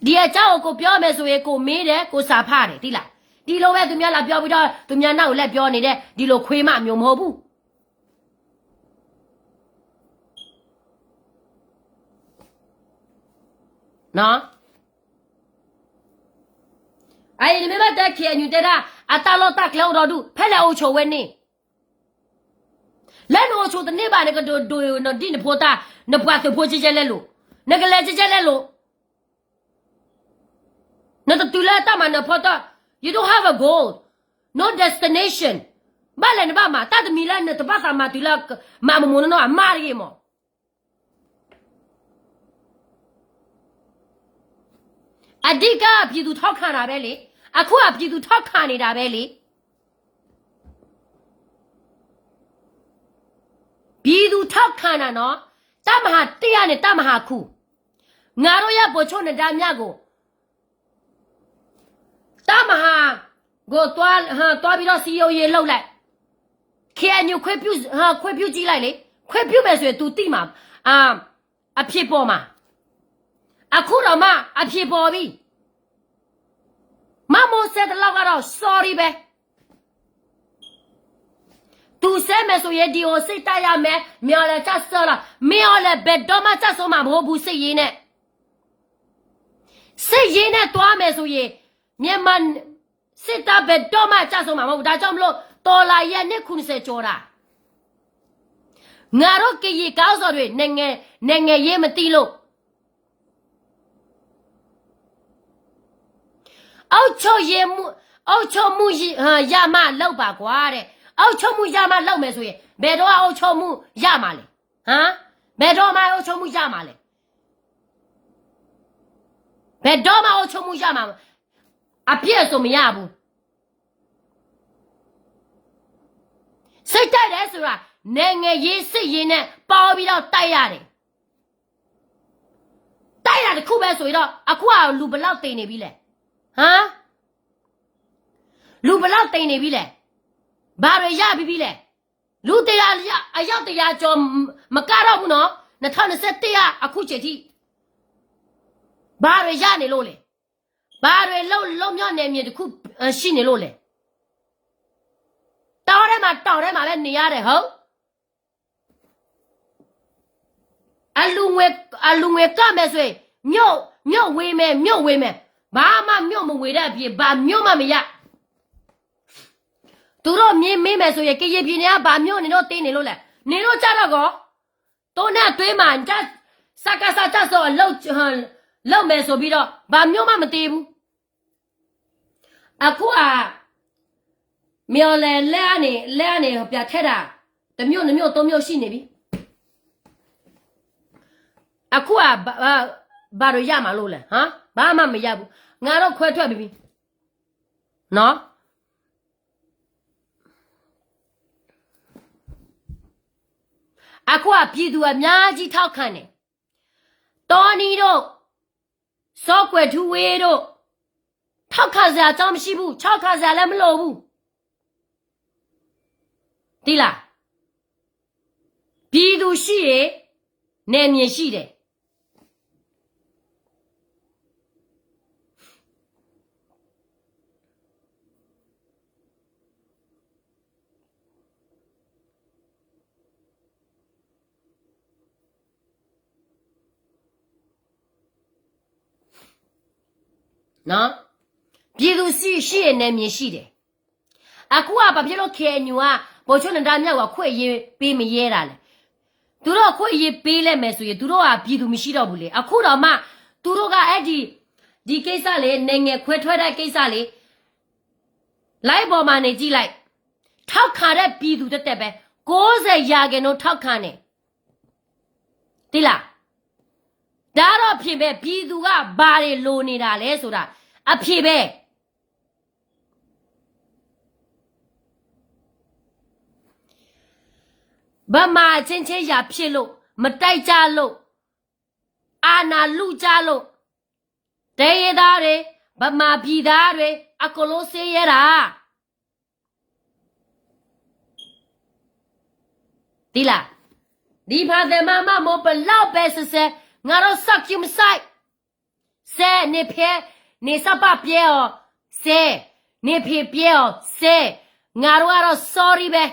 ဒီအကြောင်းကို ပြောမယ်ဆိုရင် ကိုမေးတယ် ကိုစာဖတ်တယ် သိလား. ဒီလိုပဲ သူများလာပြောပြီးတော့ သူများနောက်ကို လိုက်ပြောနေတဲ့ ဒီလိုခွေးမမျိုးမဟုတ်ဘူးနော်. အအံၤ နမ့ၢ်ဘၣ်တဲ KNU တဲဒၣ် အတၢ်လီၢ်တၢ်ကျဲအိၣ်ဒီဒူၣ် ဖဲလဲၣ်အိၣ်ဆိးဝဲန့ၣ် လၢနအိၣ်ဆိးတန့ၢ်ဘၣ် နကဒိးဒိးနဒံၣ်နဖိတၢ် နပှၤသုးဖိကဲကဲလဲလိာ် နကလဲၤကဲကဲလဲလိာ် နတတုၤလၢတၢ်မၤနၢၤဖီတီၢ် you don't have a goal, no destination. ဘၣ်လဲၣ်နဘၣ်မၤ တၢ်တမံၤလၢနတဘၣ်သးမၤတုၤလၢ မၤမမိၢ်နီၢ်နီၢ် အမါတဂ့ၤမး. အဓိက ပြည်သူထောက်ခံတာပဲလေ. အခုက ပြည်သူထောက်ခံနေတာပဲလေ. ပြည်သူထောက်ခံတာနော်. တပ်မဟာတစ်ကနေ တပ်မဟာခု. ငါတို့ရဲ့ ဗိုလ်ချုပ်နဒါမြတ်ကို တပ်မဟာကို သွား, ဟမ်, သွားပြီးတော့ စည်းရုံးရေးလုပ်လိုက်. KNU ခွင့်ပြု, ဟမ်, ခွင့်ပြုကြည့်လိုက်လေ. ခွင့်ပြုမယ်ဆိုရင် သူသိမှာ, အာ, အဖြေပေါ်မှာ. အခုတောင်မှ အဖြေပေါ်ပြီ. မမိုးစဲတလောက်ကတော့ sorry ပဲ. သူဆဲမယ်ဆိုရင် ဒီအိုစိတ်တိုက်ရမယ်, မင်းအောင်လှိုင်ကျဆုံးလား. မင်းအောင်လှိုင် ဘယ်တော့မှကျဆုံးမှာမဟုတ်ဘူး, စစ်ရေးနဲ့. စစ်ရေးနဲ့သွားမယ်ဆိုရင် မြန်မာ စစ်တပ် ဘယ်တော့မှကျဆုံးမှာမဟုတ်ဘူး. ဒါကြောင့်မလို့ တော်လှန်ရေးအနှစ် ခုနှစ်ဆယ်ကျော်တာ. ငါတို့ကရင်ခေါင်းဆောင်တွေ နိုင်ငံ, နိုင်ငံရေးမသိလို့. အုပ်ချုပ်ရေးမှူး, အုပ်ချုပ်မှုရမှလုပ်ပါကွာတဲ့. အုပ်ချုပ်မှုရမှလုပ်မယ်ဆိုရင် ဘယ်တော့အုပ်ချုပ်မှုရမှာလဲ. ဟမ်? ဘယ်တော့မှအုပ်ချုပ်မှုရမှာလဲ. ဘယ်တော့မှအုပ်ချုပ်မှုရမှာ, အပြည့်အစုံမရဘူး. စိတ်တိုက်တယ်ဆိုတာ နိုင်ငံရေးစစ်ရေးနဲ့ ပေါင်းပြီးတော့တိုက်ရတယ်. တိုက်တာတစ်ခုပဲဆိုရင်တော့ အခုကလူဘယ်လောက်သေနေပြီလဲ. ဟမ်? လူဘယ်လောက်သေနေပြီလဲ. ဘာတွေရပြီးပြီလဲ. လူတစ်ရာ အယောက်တစ်ရာကျော် မကတော့ဘူးနော်, နှစ်ထောင့်နှစ်ဆယ့်တစ်က အခုချိန်ထိ. ဘာတွေရနေလို့လဲ. ဘာတွေလုပ်, လွတ်မြောက်နယ်မြေတစ်ခု ရှိနေလို့လဲ. တောထဲမှာ တောင်ထဲမှာပဲနေရတယ်, ဟုတ်. အလူငွေ, အလူငွေကောက်မယ်ဆိုရင် မြို့, မြို့ဝေးမယ်, မြို့ဝေးမယ်. ဘာမှမြို့မဝေးတဲ့အပြင် ဘာမြို့မှမရ. သူတို့မေး, မေးမယ်ဆိုရင် ကရင်ပြည်နယ်က ဘာမြို့နေလို့ သေးနေလို့လဲ. နေလို့ကြတော့ကော, သို့နဲ့သွေးမှာ စကစ ကျဆုံးအလုပ်, လုပ်မယ်ဆိုပြီးတော့ ဘာမြို့မှမသေးဘူး. အခုက မင်းအောင်လှိုင်လက်ကနေ, လက်ကနေ ပြန်ထည့်တာ တစ်မြို့, နှစ်မြို့, သုံးမြို့ရှိနေပြီ. အခုက ဘာ, ဘာတွေရမှာလို့လဲ, ဟမ်? ဘာမှမရဘူး. ငါတို့ခွဲထွက်ပြီးပြီနော်. အခုက ပြည်သူအများကြီးထောက်ခံတယ်. တောနီတို့, စောကွယ်ထူးဝေးတို့, ထောက်ခံစရာအကြောင်းမရှိဘူး, ထောက်ခံစရာလည်းမလိုဘူး. သိလား. ပြည်သူရှိရင် နယ်မြေရှိတယ်. နော်, ပြည်သူရှိ, ရှိရင် နယ်မြေရှိတယ်. အခုက ဘာဖြစ်လို့ KNU က ဗိုလ်ချုပ်နဒါမြတ်ကို အခွင့်အရေးပေးမရဲတာလဲ. သူတို့အခွင့်အရေးပေးလိုက်မယ်ဆိုရင် သူတို့က ပြည်သူမရှိတော့ဘူးလေ. အခုတောင်မှ သူတို့က အဲ့ဒီ, ဒီကိစ္စလေ, နိုင်ငံခွဲထွက်တဲ့ကိစ္စလေ, live ပေါ်မှာနေကြည့်လိုက်. ထောက်ခံတဲ့ပြည်သူသက်သက်ပဲ, ကိုးဆယ်ရာခိုင်နှုန်းထောက်ခံတယ် သိလား။ ဒါတော့အဖြေပဲ ပြည်သူကဘာတွေလိုနေတာလဲဆိုတာ အဖြေပဲ ဗမာအချင်းချင်းရာဖြစ်လို့ မတိုက်ကြလို့ အာဏာလုကြလို့ တိုင်းရင်းသားတွေ ဗမာပြည်သားတွေ အကုန်လုံးဆင်းရဲတာ သိလား။ ဒီဖာသဲမမမိုး ဘယ်လောက်ပဲဆဲဆဲ ငါတို့ စက်ကျူမဆိုင် ဆဲ နေဖဲ နေစပားပြဲအီၤ ဆဲ နေဖေပြဲအီၤ ဆဲ ငါတို့ကတော့ sorry ပဲ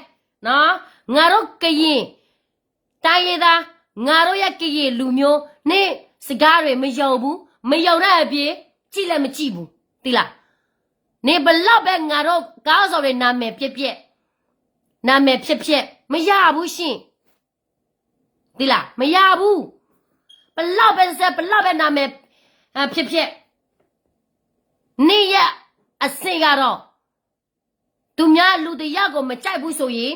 နော် ငါတို့ကရင် တိုင်းရင်းသား ငါတို့ရဲ့ကရင်လူမျိုးနဲ့စကားတွေမယုံဘူး မယုံတဲ့အပြင် ကြည့်လည်းမကြည့်ဘူး သိလား။ နေဘယ်လောက်ပဲငါတို့ခေါင်းဆောင်တွေနာမည်ပျက်ပျက် နာမည်ဖျက်ဖျက် မရဘူးရှင် သိလား မရဘူး ဘယ်လောက်ပဲဆက် ဘယ်လောက်ပဲနာမည် အာ ဖျက်ဖျက် နေ့ရက်အဆင့်ကတော့ သူများလူတစ်ယောက်ကိုမကြိုက်ဘူးဆိုရင်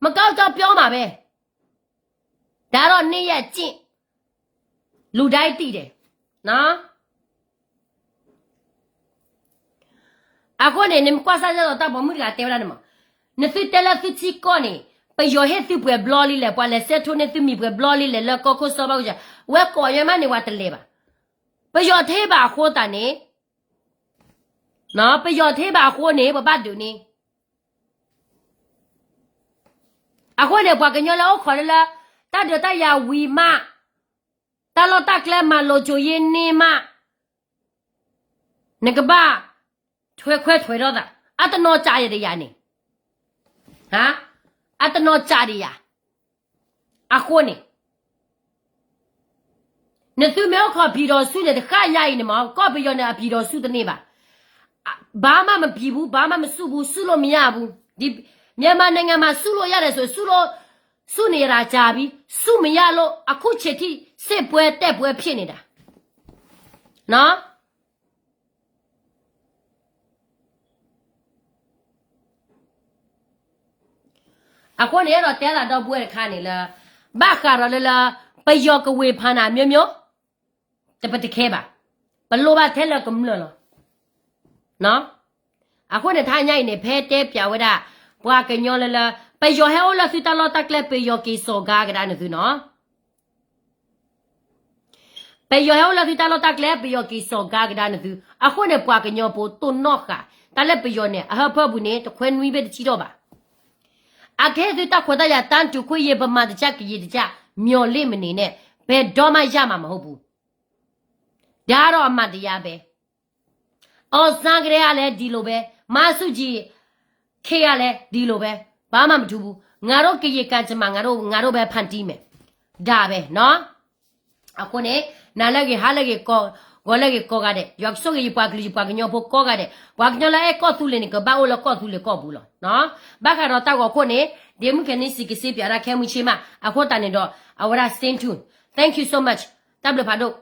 မကောင်းကြောင်းပြောမှာပဲ ဒါတော့နေ့ရက်အကျင့် လူတိုင်းသိတယ် နော် အဃိန့ၣ် နမ့ၢ်ကွၢ်စၢ်ယဲၢ်ဒီးတၢ်ပိာ်မုၣ်တဂၤတဲဝဲဒၣ်န့ၣ်မး နသုတဲလၢသုထံကီၢ်န့ၣ် ပယီၤဟ့ၣ်သုပှဲၤဘျီလံလဲၣ် ပှၤလဲၤဆဲးထိၣ်န့ၢ်သုမံၤပှဲၤဘျီလံလဲၣ် လၢကီၢ်ခိၣ်စီၤဘၣ်ကစၢ် ဝဲကိးယဲၢ်မးန့ၣ် ပှၤတလဲၤဘၣ် ပယီၤတဟ့ၣ်ဘၣ်အဃိသတးန့ၣ် ပယီၤတဟ့ၣ်ဘၣ်အဃိန့ၣ် ပဘၣ်ဒုးန့ၣ် အဃိန့ၣ် ပှၤကညီလၢအိၣ်ခိးလၢလၢ တၢ်ဒုးတၢ်ယၤဝံၤမး တၢ်လီၢ်တၢ်ကျဲမၤလိၤကၠိၤယ့န့ၢ်မး နကဘၣ်ထွဲခွဲးထွဲးထီၣ်သး အတနီၤကးယဲၢ်တယၤန့ၣ် အတနီၤကးဒံးယၤ အဃိန့ၣ် နသုမ့ၢ်အိၣ်ခိးပံၤဒီးဆူၣ်န့ၣ် တဃၣ်ညါအံၤန့ၣ်မး ကီၢ်ပယီၤန့ၣ် အပံၤဒီးဆူၣ်တန့ၢ်ဘၣ် ဘာမှမပြီးဘူး ဘာမှမสู้ဘူး สู้လို့မရဘူး ဒီမြန်မာနိုင်ငံမှာ สู้လို့ရတယ်ဆိုရင် สู้လို့ สู้နေတာကြာပြီ สู้မရလို့ အခုချိန်ထိ စစ်ပွဲ တိုက်ပွဲဖြစ်နေတာ နော် အဃိန့ၣ် အဲၣ်ဒိးတဲသးဒီပုၢ်ဝဲၢ်တခါန့ၣ်လၢ ဘၣ်ဃးဒီးလၢလၢ ပယီၤကဝ့ၤဖးနၤမျိုးမျိုး တပတခဲဘၣ် ပလိၣ်ဘၣ်ထဲလၢကမျၢၢ်လီၤ အဃိန့ၣ် တဟါညါအံၤန့ၣ် ဖဲတဲပၠးဝဲဒၣ် ပှၤကညီလၢလၢ ပယီၤဟဲအိၣ်လၢသုတၢ်လီၢ်တၢ်ကျဲ ပယီၤက့ၤစိာ်ကါကဒါနသုနီၤ ပယီၤဟဲအိၣ်လၢသုတၢ်လီၢ်တၢ်ကျဲ ပယီၤက့ၤစိာ်ကါကဒါနသု အဃိန့ၣ် ပှၤကညီဖိတိၢ်နီၣ်ဃာ် တၢ်လၢပယီၤန့ၣ် အဟၢဖၢပူၤန့ၣ် တခွဲနွံဘ့ၣ်တဆံထီၣ်ဘၣ် အကဟ့ၣ်သုတၢ်ခွဲးတၢ်ယာ် တၢ်တူၢ်ခွင့်ရေး ဗမာတစ်ကျပ်ကရင်တစ်ကျပ် မျှော်လင့်မနေနဲ့ ဘယ်တော့မှရမှာမဟုတ်ဘူး ဒါတော့အမှန်တရားပဲ အောင်ဆန်းကတည်းကလည်းဒီလိုပဲ မန်းစုကြည်ခေတ်ကလည်းဒီလိုပဲ ဘာမှမထူးဘူး ငါတို့ကရင်ကံကြမ္မာ ငါတို့ ငါတို့ပဲဖန်တီးမယ် ဒါပဲနော် အဃိန့ၣ် နၤလၢအဂ့ၤ ဟါလၢအဂ့ၤ ကိးဂီၤလၢအဂ့ၤကိးဂၤဒဲး ယွၤကဆိၣ်ဂ့ၤယပှၤကလုာ်ယပှၤကညီဖိကိးဂၤဒဲး ပှၤကညီလၢအဲၣ်ကီၢ်သူလ့ၤန့ၣ် ကဘၣ်အိၣ်လၢကီၢ်သူလ့ၤကီၢ်ပူၤလီၤ ဘၣ်ဃးဒီးတၢ်ဂီၤခိၣ်န့ၣ် ဒ့မုၣ်ခဲနံစံးကစ့ပၠးဒၣ်ခဲမုၢ်ဆ့ၣ်မး အဃိသတးန့ၣ်ဒီး အဝဲဒၣ် stay tuned, thank you so much, တၢ်ဘျုးဖးဒိၣ်